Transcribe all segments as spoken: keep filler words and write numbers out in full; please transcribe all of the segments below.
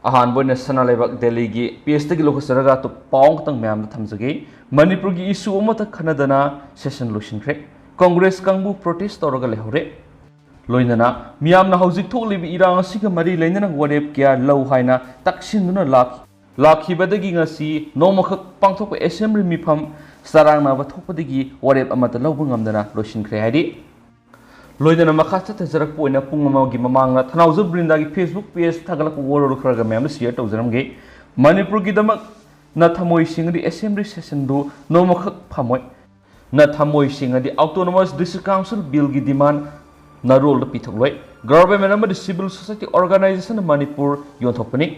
ꯑꯍꯥꯟꯕ ꯑꯣꯏꯅ ꯁꯅꯥ ꯂꯩꯕꯥꯛ ꯗꯦꯜꯂꯤꯒꯤ ꯄꯦꯖꯇꯒꯤ ꯂꯧꯈꯠꯆꯔꯒ ꯑꯇꯣꯞꯄ ꯄꯥꯎ ꯑꯃꯈꯛꯇꯪ ꯃꯌꯥꯝꯗ ꯊꯝꯖꯒꯦ꯫ ꯃꯅꯤꯄꯨꯔꯒꯤ ꯏꯁꯨ ꯑꯃꯠꯇ ꯈꯟꯅꯗꯅ ꯁꯦꯁꯟ ꯂꯣꯏꯁꯤꯟꯈ꯭ꯔꯦ꯫ ꯀꯪꯒ꯭ꯔꯦꯁ ꯀꯥꯡꯕꯨ ꯄ꯭ꯔꯣꯇꯦꯁ ꯇꯧꯔꯒ ꯂꯩꯍꯧꯔꯦ꯫ ꯂꯣꯏꯅꯅ ꯃꯤꯌꯥꯝꯅ ꯍꯧꯖꯤꯛ ꯊꯣꯛꯂꯤꯕ ꯏꯔꯥꯡ ꯑꯁꯤꯒ ꯃꯔꯤ ꯂꯩꯅꯅ ꯋꯥꯔꯦꯞ ꯀꯌꯥ ꯂꯧ ꯍꯥꯏꯅ ꯇꯛꯁꯤꯟꯗꯨꯅ ꯂꯥꯛ-, ꯂꯥꯛꯈꯤꯕꯗꯒꯤ ꯉꯁꯤ ꯅꯣꯡꯃꯈꯛ ꯄꯥꯡꯊꯣꯛꯄ ꯑꯦꯁꯦꯝꯕ꯭ꯂꯤ ꯃꯤꯐꯝ ꯆꯔꯥꯡꯅꯕ ꯊꯣꯛꯄꯗꯒꯤ ꯋꯥꯔꯦꯞ ꯑꯃꯠꯇ ꯂꯧꯕ ꯉꯝꯗꯅ ꯂꯣꯏꯁꯤꯟꯈ꯭ꯔꯦ ꯍꯥꯏꯔꯤ꯫ ꯂꯣꯏꯅꯅ ꯃꯈꯥ ꯆꯠꯊꯖꯔꯛꯄ ꯑꯣꯏꯅ ꯄꯨꯡ ꯑꯃꯒꯤ ꯃꯃꯥꯡꯗ ꯊꯅꯥꯎꯖꯝ ꯕ꯭ꯔꯤꯟꯗꯥꯒꯤ Facebook page ꯊꯥꯒꯠꯂꯛꯄ ꯋꯥꯔꯣꯜ ꯈꯔꯒ ꯃꯌꯥꯝꯗ share ꯇꯧꯖꯔꯝꯒꯦ꯫ ꯃꯅꯤꯄꯨꯔꯒꯤꯗꯃꯛ ꯅ ꯊꯃꯣꯏ ꯁꯦꯡꯉꯗꯤ ꯑꯦꯁꯦꯝꯕ꯭ꯂꯤ ꯁꯦꯁꯟꯗꯨ ꯅꯣꯡꯃꯈꯛ ꯐꯝꯃꯣꯏ꯫ ꯅ ꯊꯃꯣꯏ ꯁꯦꯡꯉꯗꯤ Autonomous District Council Billꯒꯤ demand ꯅꯔꯣꯜꯗ ꯄꯤꯊꯣꯛꯂꯣꯏ꯫ Government ꯑꯃꯗꯤ civil society organization ꯃꯅꯤꯄꯨꯔ ꯌꯣꯟꯊꯣꯛꯄꯅꯤ꯫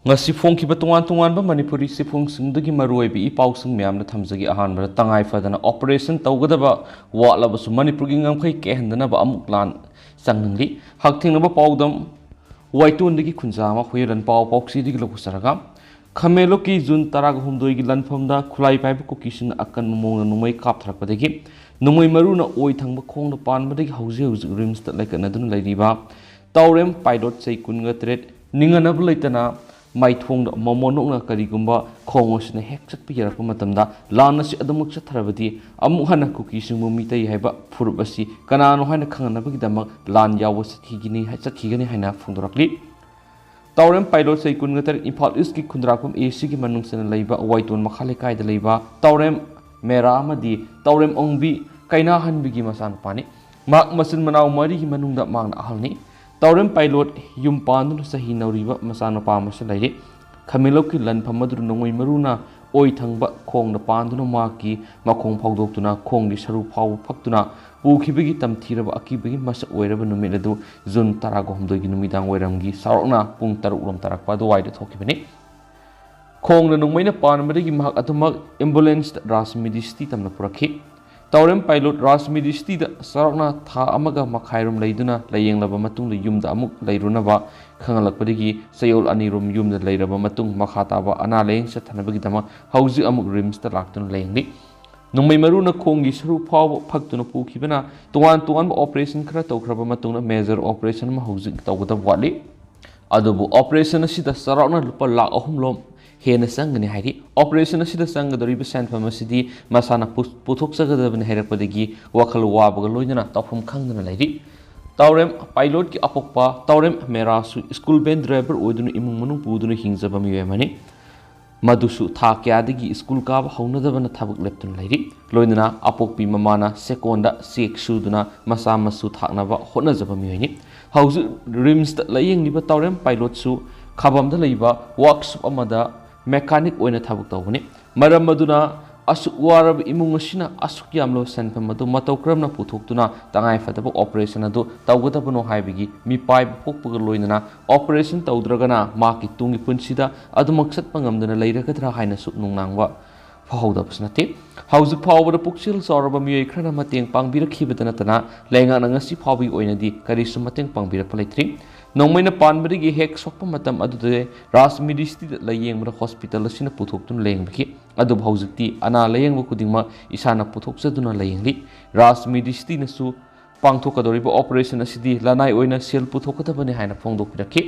ꯉꯁꯤ ꯐꯣꯡꯈꯤꯕ ꯇꯣꯉꯥꯟ ꯇꯣꯉꯥꯟꯕ ꯃꯅꯤꯄꯨꯔꯤ ꯆꯦꯐꯣꯡꯁꯤꯡꯗꯒꯤ ꯃꯔꯨꯑꯣꯏꯕ ꯏ ꯄꯥꯎꯁꯤꯡ ꯃꯌꯥꯝꯅ ꯊꯝꯖꯒꯦ꯫ ꯑꯍꯥꯟꯕꯗ, ꯇꯉꯥꯏ ꯐꯗꯅ operation ꯇꯧꯒꯗꯕ ꯋꯥꯠꯂꯕꯁꯨ ꯃꯅꯤꯄꯨꯔꯒꯤ ꯉꯝꯈꯩ ꯀꯥꯏꯍꯟꯗꯅꯕ ꯑꯃꯨꯛ ꯂꯥꯟ ꯆꯪꯅꯤꯡꯂꯤ꯫ ꯍꯛꯊꯦꯡꯅꯕ ꯄꯥꯎꯗꯝ, ꯋꯥꯏꯇꯣꯟꯗꯒꯤ ꯈꯨꯟꯖꯥ ꯑꯃ ꯍꯨꯏꯔꯟ ꯄꯥꯎ ꯄꯥꯎꯆꯦꯗꯒꯤ ꯂꯧꯊꯣꯛꯆꯔꯒ, ꯈꯥꯃꯦꯟꯂꯣꯛꯀꯤ ꯖꯨꯟ ꯇꯔꯥꯒ ꯍꯨꯝꯗꯣꯏꯒꯤ ꯂꯟꯐꯝꯗ ꯈꯨꯠꯂꯥꯏ ꯄꯥꯏꯕ ꯀꯨꯀꯤꯁꯤꯡꯅ ꯑꯀꯟꯕ ꯃꯑꯣꯡꯗ ꯅꯣꯡꯃꯩ ꯀꯥꯞꯊꯔꯛꯄꯗꯒꯤ ꯅꯣꯡꯃꯩ ꯃꯔꯨꯅ ꯑꯣꯏ ꯊꯪꯕ ꯈꯣꯡꯗ ꯄꯥꯟꯕꯗꯒꯤ ꯍꯧꯖꯤꯛ ꯍꯧꯖꯤꯛ ꯔꯤꯝꯁꯇ ꯂꯩꯈꯠꯅꯗꯨꯅ ꯂꯩꯔꯤꯕ ꯇꯥꯎꯔꯦꯝ ꯄꯥꯏꯂꯣꯠ ꯆꯍꯤ ꯀꯨꯟꯒ ꯇꯔꯦꯠ ꯅꯤꯡꯍꯟꯅꯕ ꯂꯩꯇꯅ ꯃꯥꯏꯊꯣꯡꯗ ꯃꯣꯃꯣꯟ ꯅꯣꯛꯅ ꯀꯔꯤꯒꯨꯝꯕ ꯈꯣꯡ ꯑꯁꯤꯅ ꯍꯦꯛ ꯆꯠꯄ ꯌꯥꯔꯛꯄ ꯃꯇꯝꯗ ꯂꯥꯟ ꯑꯁꯤ ꯑꯗꯨꯃꯛ ꯆꯠꯊꯔꯕꯗꯤ ꯑꯃꯨꯛ ꯍꯟꯅ ꯀꯨꯀꯤꯁꯤꯡꯕꯨ ꯃꯤꯇꯩ ꯍꯥꯏꯕ ꯐꯨꯔꯨꯞ ꯑꯁꯤ ꯀꯅꯥꯅꯣ ꯍꯥꯏꯅ ꯈꯪꯍꯟꯅꯕꯒꯤꯗꯃꯛ ꯂꯥꯟ ꯌꯥꯎꯕ ꯆꯠꯈꯤꯒꯅꯤ ꯆꯠꯈꯤꯒꯅꯤ ꯍꯥꯏꯅ ꯐꯣꯡꯗꯣꯔꯛꯂꯤ꯫ ꯇꯥꯎꯔꯦꯝ ꯄꯥꯏꯂꯣꯠ ꯆꯍꯤ ꯀꯨꯟꯒ ꯇꯔꯦꯠ ꯏꯝꯐꯥꯜ ꯏꯁꯀꯤ ꯈꯨꯟꯗ꯭ꯔꯥꯛꯄꯝ ꯑꯦ ꯁꯤꯒꯤ ꯃꯅꯨꯡ ꯆꯟꯅ ꯂꯩꯕ ꯋꯥꯏꯇꯣꯟ ꯃꯈꯥ ꯂꯩꯀꯥꯏꯗ ꯂꯩꯕ ꯇꯥꯎꯔꯦꯝ ꯃꯦꯔꯥ ꯑꯃꯗꯤ ꯇꯥꯎꯔꯦꯝ ꯑꯣꯡꯕꯤ ꯀꯩꯅꯥꯍꯟꯕꯤꯒꯤ ꯃꯆꯥꯅꯨꯄꯥꯅꯤ꯫ ꯃꯍꯥꯛ ꯃꯆꯤꯟ ꯃꯅꯥꯎ ꯃꯔꯤꯒꯤ ꯃꯅꯨꯡꯗ ꯃꯍꯥꯛꯅ ꯑꯍꯜꯅꯤ꯫ ꯇꯥꯎꯔꯦꯝ ꯄꯥꯏꯂꯣꯠ ꯌꯨꯝ ꯄꯥꯟꯗꯨꯅ ꯆꯍꯤ ꯅꯧꯔꯤꯕ ꯃꯆꯥꯅꯨꯄꯥ ꯑꯃꯁꯨ ꯂꯩꯔꯤ꯫ ꯈꯥꯃꯦꯟꯂꯣꯛꯀꯤ ꯂꯟꯐꯝ ꯑꯗꯨꯗ ꯅꯣꯡꯃꯩ ꯃꯔꯨꯅ ꯑꯣꯏ ꯊꯪꯕ ꯈꯣꯡꯗ ꯄꯥꯟꯗꯨꯅ ꯃꯍꯥꯛꯀꯤ ꯃꯈꯣꯡ ꯐꯥꯎꯗꯣꯛꯇꯨꯅ ꯈꯣꯡꯒꯤ ꯁꯔꯨ ꯐꯥꯎꯕ ꯐꯛꯇꯨꯅ ꯄꯨꯈꯤꯕꯒꯤ ꯇꯝꯊꯤꯔꯕ ꯑꯀꯤꯕꯒꯤ ꯃꯁꯛ ꯑꯣꯏꯔꯕ ꯅꯨꯃꯤꯠ ꯑꯗꯨ ꯖꯨꯟ ꯇꯔꯥꯒ ꯍꯨꯝꯗꯣꯏꯒꯤ ꯅꯨꯃꯤꯗꯥꯡ ꯋꯥꯏꯔꯝꯒꯤ ꯆꯥꯎꯔꯥꯛꯅ ꯄꯨꯡ ꯇꯔꯨꯛ ꯂꯣꯝ ꯇꯥꯔꯛꯄ ꯑꯗꯨꯋꯥꯏꯗ ꯊꯣꯛꯈꯤꯕꯅꯤ꯫ ꯈꯣꯡꯅ ꯅꯣꯡꯃꯩꯅ ꯄꯥꯟꯕꯗꯒꯤ ꯃꯍꯥꯛ ꯑꯗꯨꯃꯛ ꯑꯦꯝꯕꯨꯂꯦꯟꯁꯇ ꯔꯥꯖꯃꯤꯗꯤ ꯁꯤꯇꯤ ꯇꯝꯅ ꯄꯨꯔꯛꯈꯤ꯫ ꯇꯥꯎꯔꯦꯝ ꯄꯥꯏꯂꯣꯠ ꯔꯥꯖꯃꯤꯗꯤ ꯁꯤꯇꯤꯗ ꯆꯥꯎꯔꯥꯛꯅ ꯊꯥ ꯑꯃꯒ ꯃꯈꯥꯏꯔꯣꯝ ꯂꯩꯗꯨꯅ ꯂꯥꯌꯦꯡꯂꯕ ꯃꯇꯨꯡꯗ ꯌꯨꯝꯗ ꯑꯃꯨꯛ ꯂꯩꯔꯨꯅꯕ ꯈꯪꯍꯜꯂꯛꯄꯗꯒꯤ ꯆꯌꯣꯜ ꯑꯅꯤꯔꯣꯝ ꯌꯨꯝꯗ ꯂꯩꯔꯕ ꯃꯇꯨꯡ ꯃꯈꯥ ꯇꯥꯕ ꯑꯅꯥ ꯂꯥꯌꯦꯡ ꯆꯠꯊꯅꯕꯒꯤꯗꯃꯛ ꯍꯧꯖꯤꯛ ꯑꯃꯨꯛ ꯔꯤꯝꯁꯇ ꯂꯥꯛꯇꯨꯅ ꯂꯥꯌꯦꯡꯂꯤ꯫ ꯅꯣꯡꯃꯩ ꯃꯔꯨꯅ ꯈꯣꯡꯒꯤ ꯁꯔꯨ ꯐꯥꯎꯕ ꯐꯛꯇꯨꯅ ꯄꯨꯈꯤꯕꯅ ꯇꯣꯉꯥꯟ ꯇꯣꯉꯥꯟꯕ ꯑꯣꯄꯔꯦꯁꯟ ꯈꯔ ꯇꯧꯈ꯭ꯔꯕ ꯃꯇꯨꯡꯗ ꯃꯦꯖꯔ ꯑꯣꯄꯔꯦꯁꯟ ꯑꯃ ꯍꯧꯖꯤꯛ ꯇꯧꯒꯗꯕ ꯋꯥꯠꯂꯤ꯫ ꯑꯗꯨꯕꯨ operation ꯑꯁꯤꯗ ꯆꯥꯎꯔꯥꯛꯅ ꯂꯨꯄꯥ ꯂꯥꯈ ꯑꯍꯨꯝ ꯂꯣꯝ ꯍꯦꯟꯅ ꯆꯪꯒꯅꯤ ꯍꯥꯏꯔꯤ꯫ Operation ꯑꯁꯤꯗ ꯆꯪꯒꯗꯧꯔꯤꯕ ꯁꯦꯟꯐꯝ ꯑꯁꯤꯗꯤ ꯃꯁꯥꯅ ꯄꯨ-, ꯄꯨꯊꯣꯛꯆꯒꯗꯕꯅꯤ ꯍꯥꯏꯔꯛꯄꯗꯒꯤ ꯋꯥꯈꯜ ꯋꯥꯕꯒ ꯂꯣꯏꯅꯅ ꯇꯧꯐꯝ ꯈꯪꯗꯅ ꯂꯩꯔꯤ꯫ ꯇꯥꯎꯔꯦꯝ ꯄꯥꯏꯂꯣꯠꯀꯤ ꯑꯄꯣꯛꯄ ꯇꯥꯎꯔꯦꯝ ꯃꯦꯔꯥꯁꯨ school van driver ꯑꯣꯏꯗꯨꯅ ꯏꯃꯨꯡ ꯃꯅꯨꯡ ꯄꯨꯗꯨꯅ ꯍꯤꯡꯖꯕ ꯃꯤꯑꯣꯏ ꯑꯃꯅꯤ꯫ ꯃꯗꯨꯁꯨ ꯊꯥ ꯀꯌꯥꯗꯒꯤ school ꯀꯥꯕ ꯍꯧꯅꯗꯕꯅ ꯊꯕꯛ ꯂꯦꯞꯇꯨꯅ ꯂꯩꯔꯤ꯫ ꯂꯣꯏꯅꯅ ꯑꯄꯣꯛꯄꯤ ꯃꯃꯥꯅ ꯁꯦꯀꯣꯟꯗ ꯆꯦꯛ ꯁꯨꯗꯨꯅ ꯃꯆꯥ ꯃꯁꯨ ꯊꯥꯛꯅꯕ ꯍꯣꯠꯅꯖꯕ ꯃꯤꯑꯣꯏꯅꯤ꯫ ꯍꯧꯖꯤꯛ RIMSꯇ ꯂꯥꯌꯦꯡꯂꯤꯕ ꯇꯥꯎꯔꯦꯝ ꯄꯥꯏꯂꯣꯠꯁꯨ ꯈꯥꯕꯝꯗ ꯂꯩꯕ workshop ꯑꯃꯗ mechanic ꯑꯣꯏꯅ ꯊꯕꯛ ꯇꯧꯕꯅꯤ꯫ ꯃꯔꯝ ꯑꯗꯨꯅ ꯑꯁꯨꯛ ꯋꯥꯔꯕ ꯏꯃꯨꯡ ꯑꯁꯤꯅ ꯑꯁꯨꯛ ꯌꯥꯝꯂꯕ ꯁꯦꯟꯐꯝ ꯑꯗꯨ ꯃꯇꯧ ꯀꯔꯝꯅ ꯄꯨꯊꯣꯛꯇꯨꯅ ꯇꯉꯥꯏ ꯐꯗꯕ operation ꯑꯗꯨ ꯇꯧꯒꯗꯕꯅꯣ ꯍꯥꯏꯕꯒꯤ ꯃꯤꯄꯥꯏꯕ ꯄꯣꯛꯄꯒ ꯂꯣꯏꯅꯅ operation ꯇꯧꯗ꯭ꯔꯒꯅ ꯃꯍꯥꯛꯀꯤ ꯇꯨꯡꯒꯤ ꯄꯨꯟꯁꯤꯗ ꯑꯗꯨꯃꯛ ꯆꯠꯄ ꯉꯝꯗꯅ ꯂꯩꯔꯒꯗ꯭ꯔꯥ ꯍꯥꯏꯅꯁꯨ ꯅꯨꯡꯅꯥꯡꯕ ꯐꯥꯎꯍꯧꯗꯕꯁꯨ ꯅꯠꯇꯦ꯫ ꯍꯧꯖꯤꯛ ꯐꯥꯎꯕꯗ ꯄꯨꯛꯆꯦꯜ ꯆꯥꯎꯔꯕ ꯃꯤꯑꯣꯏ ꯈꯔꯅ ꯃꯇꯦꯡ ꯄꯥꯡꯕꯤꯔꯛꯈꯤꯕꯗ ꯅꯠꯇꯅ ꯂꯩꯉꯥꯛꯅ ꯉꯁꯤ ꯐꯥꯎꯕꯒꯤ ꯑꯣꯏꯅꯗꯤ ꯀꯔꯤꯁꯨ ꯃꯇꯦꯡ ꯄꯥꯡꯕꯤꯔꯛꯄ ꯂꯩꯇ꯭ꯔꯤ꯫ ꯅꯣꯡꯃꯩꯅ ꯄꯥꯟꯕꯗꯒꯤ ꯍꯦꯛ ꯁꯣꯛꯄ ꯃꯇꯝ ꯑꯗꯨꯗ ꯔꯥꯖ ꯃꯤꯗꯤꯁꯤꯇꯤꯗ ꯂꯥꯌꯦꯡꯕꯗ hospital ꯑꯁꯤꯅ ꯄꯨꯊꯣꯛꯇꯨꯅ ꯂꯥꯌꯦꯡꯕꯤꯈꯤ꯫ ꯑꯗꯨꯕꯨ ꯍꯧꯖꯤꯛꯇꯤ ꯑꯅꯥ ꯂꯥꯌꯦꯡꯕ ꯈꯨꯗꯤꯡꯃꯛ ꯏꯁꯥꯅ ꯄꯨꯊꯣꯛꯆꯗꯨꯅ ꯂꯥꯌꯦꯡꯂꯤ꯫ ꯔꯥꯖ ꯃꯤꯗꯤꯁꯤꯇꯤꯅꯁꯨ ꯄꯥꯡꯊꯣꯛꯀꯗꯧꯔꯤꯕ operation ꯑꯁꯤꯗꯤ ꯂꯅꯥꯏ ꯑꯣꯏꯅ ꯁꯦꯜ ꯄꯨꯊꯣꯛꯀꯗꯕꯅꯤ ꯍꯥꯏꯅ ꯐꯣꯡꯗꯣꯛꯄꯤꯔꯛꯈꯤ꯫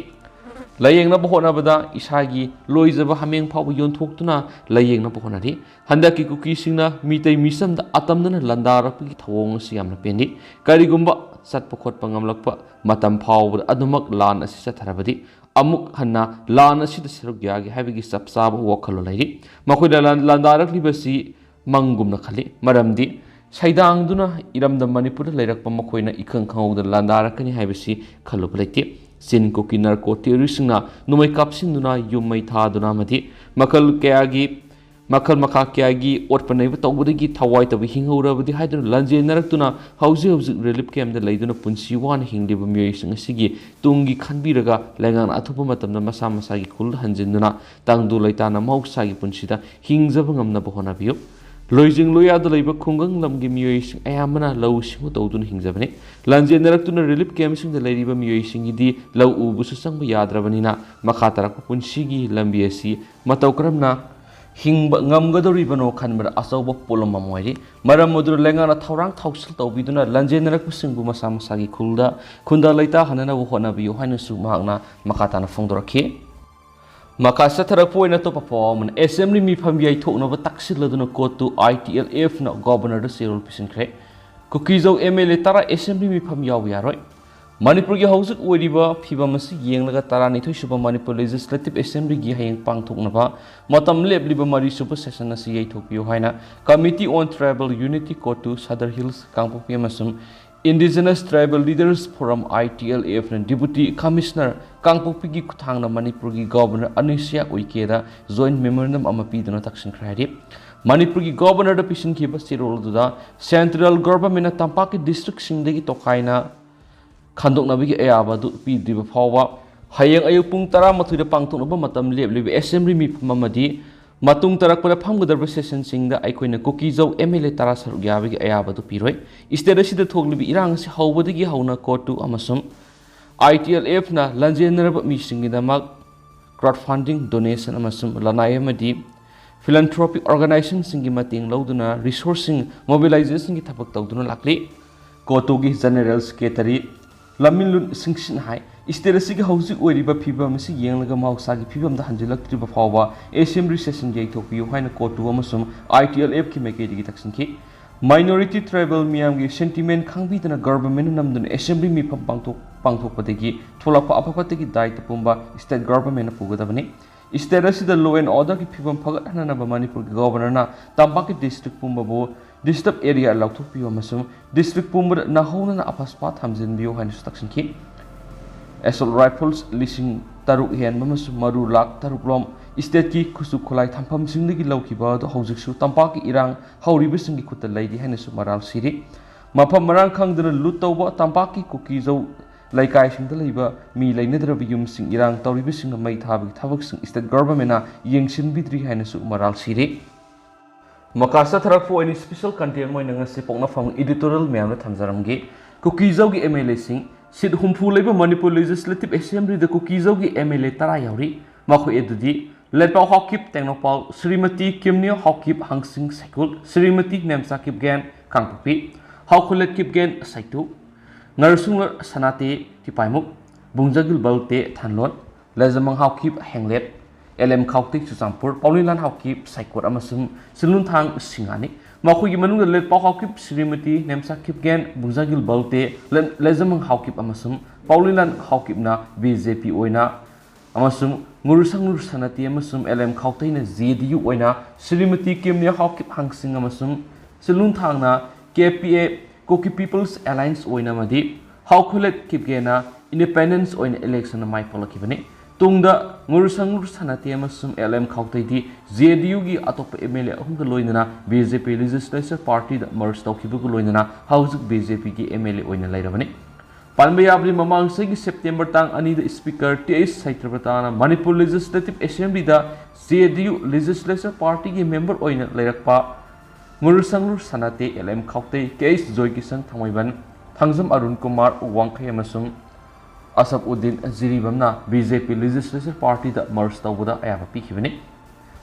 ꯂꯥꯌꯦꯡꯅꯕ ꯍꯣꯠꯅꯕꯗ ꯏꯁꯥꯒꯤ ꯂꯣꯏꯖꯕ ꯍꯥꯃꯦꯡ ꯐꯥꯎꯕ ꯌꯣꯟꯊꯣꯛꯇꯨꯅ ꯂꯥꯌꯦꯡꯅꯕ ꯍꯣꯠꯅꯔꯤ꯫ ꯍꯟꯗꯛꯀꯤ ꯀꯨꯀꯤꯁꯤꯡꯅ ꯃꯤꯇꯩ ꯃꯤꯆꯝꯗ ꯑꯇꯝꯅꯅ ꯂꯥꯟꯗꯥꯔꯛꯄꯒꯤ ꯊꯧꯑꯣꯡ ꯑꯁꯤ ꯌꯥꯝꯅ ꯄꯦꯟꯗꯦ꯫ ꯀꯔꯤꯒꯨꯝꯕ ꯆꯠꯄ ꯈꯣꯠꯄ ꯉꯝꯂꯛꯄ ꯃꯇꯝ ꯐꯥꯎꯕꯗ ꯑꯗꯨꯃꯛ ꯂꯥꯟ ꯑꯁꯤ ꯆꯠꯊꯔꯕꯗꯤ ꯑꯃꯨꯛ ꯍꯟꯅ ꯂꯥꯟ ꯑꯁꯤꯗ ꯁꯔꯨꯛ ꯌꯥꯒꯦ ꯍꯥꯏꯕꯒꯤ ꯆꯞ ꯆꯥꯕ ꯋꯥꯈꯜꯂꯣꯟ ꯂꯩꯔꯤ꯫ ꯃꯈꯣꯏꯅ ꯂꯥꯟ-, ꯂꯥꯟꯗꯥꯔꯛꯂꯤꯕꯁꯤ ꯃꯪꯒꯨꯝꯅ ꯈꯜꯂꯤ꯫ ꯃꯔꯝꯗꯤ ꯁꯩꯗꯥꯡꯗꯨꯅ ꯏꯔꯝꯗꯝ ꯃꯅꯤꯄꯨꯔꯗ ꯂꯩꯔꯛꯄ ꯃꯈꯣꯏꯅ ꯏꯈꯪ ꯈꯪꯍꯧꯗꯅ ꯂꯥꯟꯗꯥꯔꯛꯀꯅꯤ ꯍꯥꯏꯕꯁꯤ ꯈꯜꯂꯨꯕ ꯂꯩꯇꯦ꯫ ꯆꯤꯟ ꯀꯨꯀꯤ narco terroristꯁꯤꯡꯅ ꯅꯣꯡꯃꯩ ꯀꯥꯞꯁꯤꯟꯗꯨꯅ ꯌꯨꯝ ꯃꯩ ꯊꯥꯗꯨꯅ ꯑꯃꯗꯤ ꯃꯈꯜ ꯀꯌꯥꯒꯤ, ꯃꯈꯜ ꯃꯈꯥ ꯀꯌꯥꯒꯤ ꯑꯣꯠꯄ ꯅꯩꯕ ꯇꯧꯕꯗꯒꯤ ꯊꯋꯥꯏ ꯇꯕ ꯍꯤꯡꯍꯧꯔꯕꯗꯤ ꯍꯥꯏꯗꯨꯅ ꯂꯥꯟꯖꯦꯟꯅꯔꯛꯇꯨꯅ ꯍꯧꯖꯤꯛ ꯍꯧꯖꯤꯛ relief campꯇ ꯂꯩꯗꯨꯅ ꯄꯨꯟꯁꯤ ꯋꯥꯅ ꯍꯤꯡꯂꯤꯕ ꯃꯤꯑꯣꯏꯁꯤꯡ ꯑꯁꯤꯒꯤ ꯇꯨꯡꯒꯤ ꯈꯟꯕꯤꯔꯒ ꯂꯩꯉꯥꯛꯅ ꯑꯊꯨꯕ ꯃꯇꯝꯗ ꯃꯁꯥ ꯃꯁꯥꯒꯤ ꯈꯨꯜ ꯍꯟꯖꯤꯟꯗꯨꯅ ꯇꯪꯗꯨ ꯂꯩꯇꯥꯅ ꯃꯍꯧꯁꯥꯒꯤ ꯄꯨꯟꯁꯤꯗ ꯍꯤꯡꯖꯕ ꯉꯝꯅꯕ ꯍꯣꯠꯅꯕꯤꯌꯨ꯫ ꯂꯣꯏꯖꯤꯡ ꯂꯣꯏꯌꯥꯗ ꯂꯩꯕ ꯈꯨꯡꯒꯪ ꯂꯝꯒꯤ ꯃꯤꯑꯣꯏꯁꯤꯡ ꯑꯌꯥꯝꯕꯅ ꯂꯧꯎ ꯁꯤꯡꯎ ꯇꯧꯗꯨꯅ ꯍꯤꯡꯖꯕꯅꯤ꯫ ꯂꯥꯟꯖꯦꯟꯅꯔꯛꯇꯨꯅ relief campꯁꯤꯡꯗ ꯂꯩꯔꯤꯕ ꯃꯤꯑꯣꯏꯁꯤꯡꯒꯤꯗꯤ ꯂꯧ ꯎꯕꯁꯨ ꯆꯪꯕ ꯌꯥꯗ꯭ꯔꯕꯅꯤꯅ ꯃꯈꯥ ꯇꯥꯔꯛꯄ ꯄꯨꯟꯁꯤꯒꯤ ꯂꯝꯕꯤ ꯑꯁꯤ ꯃꯇꯧ ꯀꯔꯝꯅ ꯍꯤꯡꯕ ꯉꯝꯒꯗꯧꯔꯤꯕꯅꯣ ꯈꯟꯕꯗ ꯑꯆꯧꯕ ꯄꯣꯠꯂꯨꯝ ꯑꯃ ꯑꯣꯏꯔꯤ꯫ ꯃꯔꯝ ꯑꯗꯨꯅ ꯂꯩꯉꯥꯛꯅ ꯊꯧꯔꯥꯡ ꯊꯧꯁꯤꯜ ꯇꯧꯕꯤꯗꯨꯅ ꯂꯝꯖꯦꯟꯅꯔꯛꯄꯁꯤꯡꯕꯨ ꯃꯁꯥ ꯃꯁꯥꯒꯤ ꯈꯨꯜꯗ ꯈꯨꯟꯗꯥ ꯂꯩꯇꯥꯍꯟꯅꯅꯕ ꯍꯣꯠꯅꯕꯤꯌꯨ ꯍꯥꯏꯅꯁꯨ ꯃꯍꯥꯛꯅ ꯃꯈꯥ ꯇꯥꯅ ꯐꯣꯡꯗꯣꯔꯛꯈꯤ꯫ ꯃꯈꯥ ꯆꯠꯊꯔꯛꯄ ꯑꯣꯏꯅ ꯑꯇꯣꯞꯄ ꯄꯥꯎ ꯑꯃꯅ, ꯑꯦꯁꯦꯝꯕ꯭ꯂꯤ ꯃꯤꯐꯝ ꯌꯩꯊꯣꯛꯅꯕ ꯇꯛꯁꯤꯜꯂꯗꯨꯅ ꯀꯣꯇꯨ ꯑꯥꯏ ꯇꯤ ꯑꯦꯜ ꯑꯦꯐꯅ ꯒꯣꯕꯔꯅꯔꯗ ꯆꯦꯔꯣꯜ ꯄꯤꯁꯤꯟꯈ꯭ꯔꯦ꯫ ꯀꯨꯀꯤꯖꯧ ꯑꯦꯝ ꯑꯦꯜ ꯑꯦ ꯇꯔꯥ ꯑꯦꯁꯦꯝꯕ꯭ꯂꯤ ꯃꯤꯐꯝ ꯌꯥꯎꯕ ꯌꯥꯔꯣꯏ꯫ ꯃꯅꯤꯄꯨꯔꯒꯤ ꯍꯧꯖꯤꯛ ꯑꯣꯏꯔꯤꯕ ꯐꯤꯕꯝ ꯑꯁꯤ ꯌꯦꯡꯂꯒ ꯇꯔꯥꯅꯤꯊꯣꯏ ꯁꯨꯕ ꯃꯅꯤꯄꯨꯔ ꯂꯦꯖꯤꯁꯂꯦꯇꯤꯚ ꯑꯦꯁꯦꯝꯕ꯭ꯂꯤꯒꯤ ꯍꯌꯦꯡ ꯄꯥꯡꯊꯣꯛꯅꯕ ꯃꯇꯝ ꯂꯦꯞꯂꯤꯕ ꯃꯔꯤꯁꯨꯕ ꯁꯦꯁꯟ ꯑꯁꯤ ꯌꯩꯊꯣꯛꯄꯤꯌꯨ ꯍꯥꯏꯅ Committee on Tribal Unity COTU Sadar hills Kangpokpi ꯑꯃꯁꯨꯡ Indigenous Tribal Leaders Forum, I T L F ꯅ Deputy Commissioner ꯀꯥꯡꯄꯣꯛꯄꯤꯒꯤ ꯈꯨꯠꯊꯥꯡꯗ ꯃꯅꯤꯄꯨꯔꯒꯤ ꯒꯣꯕꯔꯅꯔ ꯑꯅꯨꯁꯨꯏꯌꯥ ꯎꯏꯀꯦꯗ joint memorandum ꯑꯃ ꯄꯤꯗꯨꯅ ꯇꯛꯁꯤꯟꯈ꯭ꯔꯦ ꯍꯥꯏꯔꯤ꯫ ꯃꯅꯤꯄꯨꯔꯒꯤ ꯒꯣꯕꯔꯅꯔꯗ ꯄꯤꯁꯤꯟꯈꯤꯕ ꯆꯦꯔꯣꯜ ꯑꯗꯨꯗ central government ꯅ ꯇꯝꯄꯥꯛꯀꯤ ꯗꯤꯁꯇ꯭ꯔꯤꯛꯁꯤꯡꯗꯒꯤ ꯇꯣꯈꯥꯏꯅ ꯈꯟꯗꯣꯛꯅꯕꯒꯤ ꯑꯌꯥꯕ ꯑꯗꯨ ꯄꯤꯗ꯭ꯔꯤꯕ ꯐꯥꯎꯕ ꯍꯌꯦꯡ ꯑꯌꯨꯛ ꯄꯨꯡ ꯇꯔꯥꯃꯥꯊꯣꯏꯗ ꯄꯥꯡꯊꯣꯛꯅꯕ ꯃꯇꯝ ꯂꯦꯞꯂꯤꯕ ꯑꯦꯁꯦꯝꯕ꯭ꯂꯤ ꯃꯤꯐꯝ ꯑꯃꯗꯤ ꯃꯇꯨꯡ ꯇꯥꯔꯛꯄꯗ ꯐꯝꯒꯗꯧꯔꯤꯕ ꯁꯦꯁꯟꯁꯤꯡꯗ ꯑꯩꯈꯣꯏꯅ ꯀꯨꯀꯤꯖꯧ ꯑꯦꯝ ꯑꯦꯜ ꯑꯦ ꯇꯔꯥ ꯁꯔꯨꯛ ꯌꯥꯕꯒꯤ ꯑꯌꯥꯕ ꯑꯗꯨ ꯄꯤꯔꯣꯏ꯫ ꯁ꯭ꯇꯦꯠ ꯑꯁꯤꯗ ꯊꯣꯛꯂꯤꯕ ꯏꯔꯥꯡ ꯑꯁꯤ ꯍꯧꯕꯗꯒꯤ ꯍꯧꯅ ꯀꯣꯇꯨ ꯑꯃꯁꯨꯡ ꯑꯥꯏ ꯇꯤ ꯑꯦꯜ ꯑꯦꯐꯅ ꯂꯥꯟꯖꯦꯟꯅꯔꯕ ꯃꯤꯁꯤꯡꯒꯤꯗꯃꯛ crowd funding, donation ꯑꯃꯁꯨꯡ ꯂꯅꯥꯏ ꯑꯃꯗꯤ philanthropic organizationꯁꯤꯡꯒꯤ ꯃꯇꯦꯡ ꯂꯧꯗꯨꯅ resourceꯁꯤꯡ mobilizationꯒꯤ ꯊꯕꯛ ꯇꯧꯗꯨꯅ ꯂꯥꯛꯂꯤ꯫ ꯀꯣꯇꯨꯒꯤ General Secretary ꯂꯝꯃꯤꯟꯂꯨꯟ ꯁꯤꯡꯁꯤꯟ ꯍꯥꯏ, ꯁ꯭ꯇꯦꯠ ꯑꯁꯤꯒꯤ ꯍꯧꯖꯤꯛ ꯑꯣꯏꯔꯤꯕ ꯐꯤꯕꯝ ꯑꯁꯤ ꯌꯦꯡꯂꯒ ꯃꯍꯧꯁꯥꯒꯤ ꯐꯤꯕꯝꯗ ꯍꯟꯖꯤꯜꯂꯛꯇ꯭ꯔꯤꯕ ꯐꯥꯎꯕ ꯑꯦꯁꯦꯝꯕ꯭ꯂꯤ ꯁꯦꯁꯟ ꯌꯩꯊꯣꯛꯄꯤꯌꯨ ꯍꯥꯏꯅ ꯀꯣꯇꯨ ꯑꯃꯁꯨꯡ ꯑꯥꯏ ꯇꯤ ꯑꯦꯜ ꯑꯦꯐꯀꯤ ꯃꯥꯏꯀꯩꯗꯒꯤ ꯇꯛꯁꯤꯟꯈꯤ꯫ Minority tribal ꯃꯤꯌꯥꯝꯒꯤ sentiment ꯈꯪꯕꯤꯗꯅ ꯒꯚꯔꯟꯃꯦꯟꯠꯅ ꯅꯝꯗꯨꯅ ꯑꯦꯁꯦꯝꯕ꯭ꯂꯤ ꯃꯤꯐꯝ ꯄꯥꯡꯊꯣꯛ-, ꯄꯥꯡꯊꯣꯛꯄꯗꯒꯤ ꯊꯣꯛꯂꯛꯄ ꯑꯐ ꯐꯠꯇꯒꯤ ꯗꯥꯏꯇ ꯄꯨꯝꯕ ꯁ꯭ꯇꯦꯠ ꯒꯚꯔꯟꯃꯦꯟꯠꯅ ꯄꯨꯒꯗꯕꯅꯤ꯫ ꯁ꯭ꯇꯦꯠ ꯑꯁꯤꯗ law and orderꯒꯤ ꯐꯤꯕꯝ ꯐꯒꯠꯍꯟꯅꯅꯕ ꯃꯅꯤꯄꯨꯔꯒꯤ ꯒꯚꯔꯅꯔꯅ ꯇꯝꯄꯥꯛꯀꯤ ꯗꯤꯁꯇ꯭ꯔꯤꯛ ꯄꯨꯝꯕꯕꯨ disturb area ꯂꯥꯎꯊꯣꯛꯄꯤꯌꯨ ꯑꯃꯁꯨꯡ ꯗꯤꯁꯇ꯭ꯔꯤꯛ ꯄꯨꯝꯕꯗ ꯅꯧꯍꯧꯅꯅ ꯑꯐꯁꯄꯥ ꯊꯝꯖꯤꯟꯕꯤꯌꯨ ꯍꯥꯏꯅꯁꯨ ꯇꯛꯁꯤꯟꯈꯤ꯫ Assault rifles ꯂꯤꯁꯤꯡ ꯇꯔꯨꯛ ꯍꯦꯟꯕ ꯑꯃꯁꯨꯡ ꯃꯔꯨ ꯂꯥꯈ ꯇꯔꯨꯛ ꯂꯣꯝ ꯁ꯭ꯇꯦꯠꯀꯤ ꯈꯨꯠꯁꯨ ꯈꯨꯠꯂꯥꯏ ꯊꯝꯐꯝꯁꯤꯡꯗꯒꯤ ꯂꯧꯈꯤꯕ ꯑꯗꯨ ꯍꯧꯖꯤꯛꯁꯨ ꯇꯝꯄꯥꯛꯀꯤ ꯏꯔꯥꯡ ꯍꯧꯔꯤꯕꯁꯤꯡꯒꯤ ꯈꯨꯠꯇ ꯂꯩꯔꯤ ꯍꯥꯏꯅꯁꯨ ꯃꯔꯥꯜ ꯁꯤꯔꯤ꯫ ꯃꯐꯝ ꯃꯔꯥꯡ ꯈꯪꯗꯅ ꯂꯨꯠ ꯇꯧꯕ, ꯇꯝꯄꯥꯛꯀꯤ ꯀꯨꯀꯤꯖꯧ ꯂꯩꯀꯥꯏꯁꯤꯡꯗ ꯂꯩꯕ ꯃꯤ ꯂꯩꯅꯗ꯭ꯔꯕ ꯌꯨꯝꯁꯤꯡ ꯏꯔꯥꯡ ꯇꯧꯔꯤꯕꯁꯤꯡꯅ ꯃꯩ ꯊꯥꯕꯒꯤ ꯊꯕꯛꯁꯤꯡ ꯁ꯭ꯇꯦꯠ ꯒꯚꯔꯟꯃꯦꯟꯠꯅ ꯌꯦꯡꯁꯤꯟꯕꯤꯗ꯭ꯔꯤ ꯍꯥꯏꯅꯁꯨ ꯃꯔꯥꯜ ꯁꯤꯔꯤ꯫ ꯃꯈꯥ ꯆꯠꯊꯔꯛꯄ ꯑꯣꯏꯅ special content ꯑꯣꯏꯅ ꯉꯁꯤ ꯄꯣꯛꯅꯐꯝ editorial ꯃꯌꯥꯝꯗ ꯊꯝꯖꯔꯝꯒꯦ꯫ ꯀꯨꯀꯤꯖꯧꯒꯤ ꯑꯦꯝ ꯑꯦꯜ ꯑꯦꯁꯤꯡ, ꯁꯤꯠ ꯍꯨꯝꯐꯨ ꯂꯩꯕ ꯃꯅꯤꯄꯨꯔ ꯂꯦꯖꯤꯁꯂꯦꯇꯤꯚ ꯑꯦꯁꯦꯝꯕ꯭ꯂꯤꯗ ꯀꯨꯀꯤꯖꯧꯒꯤ ꯑꯦꯝ ꯑꯦꯜ ꯑꯦ ꯇꯔꯥ ꯌꯥꯎꯔꯤ꯫ ꯃꯈꯣꯏ ꯑꯗꯨꯗꯤ ꯂꯦꯠꯄꯥꯎ ꯍꯥꯎꯀꯤꯞ ꯇꯦꯡꯅꯧꯄꯜ, ꯁ꯭ꯔꯤꯃꯇꯤ ꯀꯤꯝꯅꯤꯌꯣ ꯍꯥꯎꯀꯤꯞ ꯍꯪꯁꯤꯡ ꯁꯩꯀꯨꯜ, ꯁ꯭ꯔꯤꯃꯇꯤ ꯅꯦꯝꯆꯥ ꯀꯤꯞꯒꯦꯟ ꯀꯥꯡꯄꯣꯛꯄꯤ, ꯍꯥꯎꯈꯨꯂꯦꯠ ꯀꯤꯞꯒꯦꯟ ꯁꯩꯇꯨ, ꯉꯔꯁꯨꯡꯂꯣꯠ ꯁꯅꯥꯇꯦ ꯇꯤꯄꯥꯏꯃꯨꯛ, ꯕꯨꯡꯖꯒꯤꯜ ꯕꯜꯇꯦ ꯊꯥꯟꯂꯣꯟ, ꯂꯩꯖꯃꯪ ꯍꯥꯎꯀꯤꯞ ꯍꯦꯡꯂꯦꯠ, ꯑꯦꯜ ꯑꯦꯝ ꯈꯥꯎꯇꯦꯛ ꯆꯨꯔꯆꯥꯟꯄꯨꯔ, ꯄꯥꯎꯂꯤꯂꯥꯟ ꯍꯥꯎꯀꯤꯞ ꯁꯩꯀꯣꯠ ꯑꯃꯁꯨꯡ ꯁꯤꯜꯂꯨꯟꯊꯥꯡ ꯁꯤꯡꯉꯥꯅꯤ꯫ ꯃꯈꯣꯏꯒꯤ ꯃꯅꯨꯡꯗ ꯂꯦꯠꯄꯥꯎ ꯍꯥꯎꯀꯤꯞ ꯁ꯭ꯔꯤꯃꯇꯤ ꯅꯦꯝꯆꯥ ꯀꯤꯞꯒꯦꯟ, ꯕꯨꯡꯖꯥꯒꯤꯜ ꯕꯜꯇꯦ, ꯂꯦ-, ꯂꯦꯖꯃꯪ ꯍꯥꯎꯀꯤꯞ ꯑꯃꯁꯨꯡ ꯄꯥꯎꯂꯤꯂꯥꯟ ꯍꯥꯎꯀꯤꯞꯅ ꯕꯤ ꯖꯦ ꯄꯤ ꯑꯣꯏꯅ ꯑꯃꯁꯨꯡ ꯉꯨꯔꯨꯁꯪꯂꯨꯔ ꯁꯅꯥꯇꯤ ꯑꯃꯁꯨꯡ L M ꯈꯥꯎꯇꯩꯅ J D U ꯑꯣꯏꯅ, ꯁ꯭ꯔꯤꯃꯇꯤ ꯀꯤꯝꯅꯤꯌꯥ ꯍꯥꯎꯀꯤꯞ ꯍꯪꯁꯤꯡ ꯑꯃꯁꯨꯡ ꯁꯤꯜꯂꯨꯟꯊꯥꯡꯅ ꯀꯦ ꯄꯤ ꯑꯦ, ꯀꯨꯀꯤ ꯄꯤꯄꯜꯁ ꯑꯦꯂꯥꯏꯟꯁ ꯑꯣꯏꯅ ꯑꯃꯗꯤ ꯍꯥꯎꯈꯨꯂꯦꯠ ꯀꯤꯞꯒꯦꯅ ꯏꯟꯗꯤꯄꯦꯟꯗꯦꯟꯁ ꯑꯣꯏꯅ ꯏꯂꯦꯛꯁꯟꯗ ꯃꯥꯏ ꯄꯥꯛꯂꯛꯈꯤꯕꯅꯤ꯫ ꯇꯨꯡꯗ ꯉꯨꯔꯨꯁꯪꯂꯨꯔ ꯁꯅꯥꯇꯤ ꯑꯃꯁꯨꯡ ꯑꯦꯜ ꯑꯦꯝ ꯈꯥꯎꯇꯩꯗꯤ ꯖꯦ ꯗꯤ ꯌꯨꯒꯤ ꯑꯇꯣꯞꯄ ꯑꯦꯝ ꯑꯦꯜ ꯑꯦ ꯑꯍꯨꯝꯒ ꯂꯣꯏꯅꯅ ꯕꯤ ꯖꯦ ꯄꯤ ꯂꯦꯖꯤꯁꯂꯦꯆꯔ ꯄꯥꯔꯇꯤꯗ ꯃꯔꯖ ꯇꯧꯈꯤꯕꯒ ꯂꯣꯏꯅꯅ ꯍꯧꯖꯤꯛ ꯕꯤ ꯖꯦ ꯄꯤꯒꯤ ꯑꯦꯝ ꯑꯦꯜ ꯑꯦ ꯑꯣꯏꯅ ꯂꯩꯔꯕꯅꯤ꯫ ꯄꯟꯕ ꯌꯥꯕꯗꯤ, ꯃꯃꯥꯡ ꯆꯍꯤꯒꯤ ꯁꯦꯞꯇꯦꯝꯕꯔ ꯇꯥꯡ ꯑꯅꯤꯗ ꯁ꯭ꯄꯤꯀꯔ ꯇꯤ ꯑꯩꯆ ꯁꯩꯇ꯭ꯔꯕꯇꯥꯅ ꯃꯅꯤꯄꯨꯔ ꯂꯦꯖꯤꯁꯂꯦꯇꯤꯚ ꯑꯦꯁꯦꯝꯕ꯭ꯂꯤꯗ ꯖꯦ ꯗꯤ ꯌꯨ ꯂꯦꯖꯤꯁꯂꯦꯆꯔ ꯄꯥꯔꯇꯤꯒꯤ ꯃꯦꯝꯕꯔ ꯑꯣꯏꯅ ꯂꯩꯔꯛꯄ Ngursanglur Sanate, L M Khaute, K H Joykishan Thangmeiban, Thangjam Arun Kumar Wangkhei ꯑꯃꯁꯨꯡ ꯑꯁꯐ ꯎꯗꯤꯟ ꯖꯤꯔꯤꯕꯥꯝꯅ ꯕꯤ ꯖꯦ ꯄꯤ ꯂꯦꯖꯤꯁꯂꯦꯆꯔ ꯄꯥꯔꯇꯤꯗ ꯃꯔꯖ ꯇꯧꯕꯗ ꯑꯌꯥꯕ ꯄꯤꯈꯤꯕꯅꯤ꯫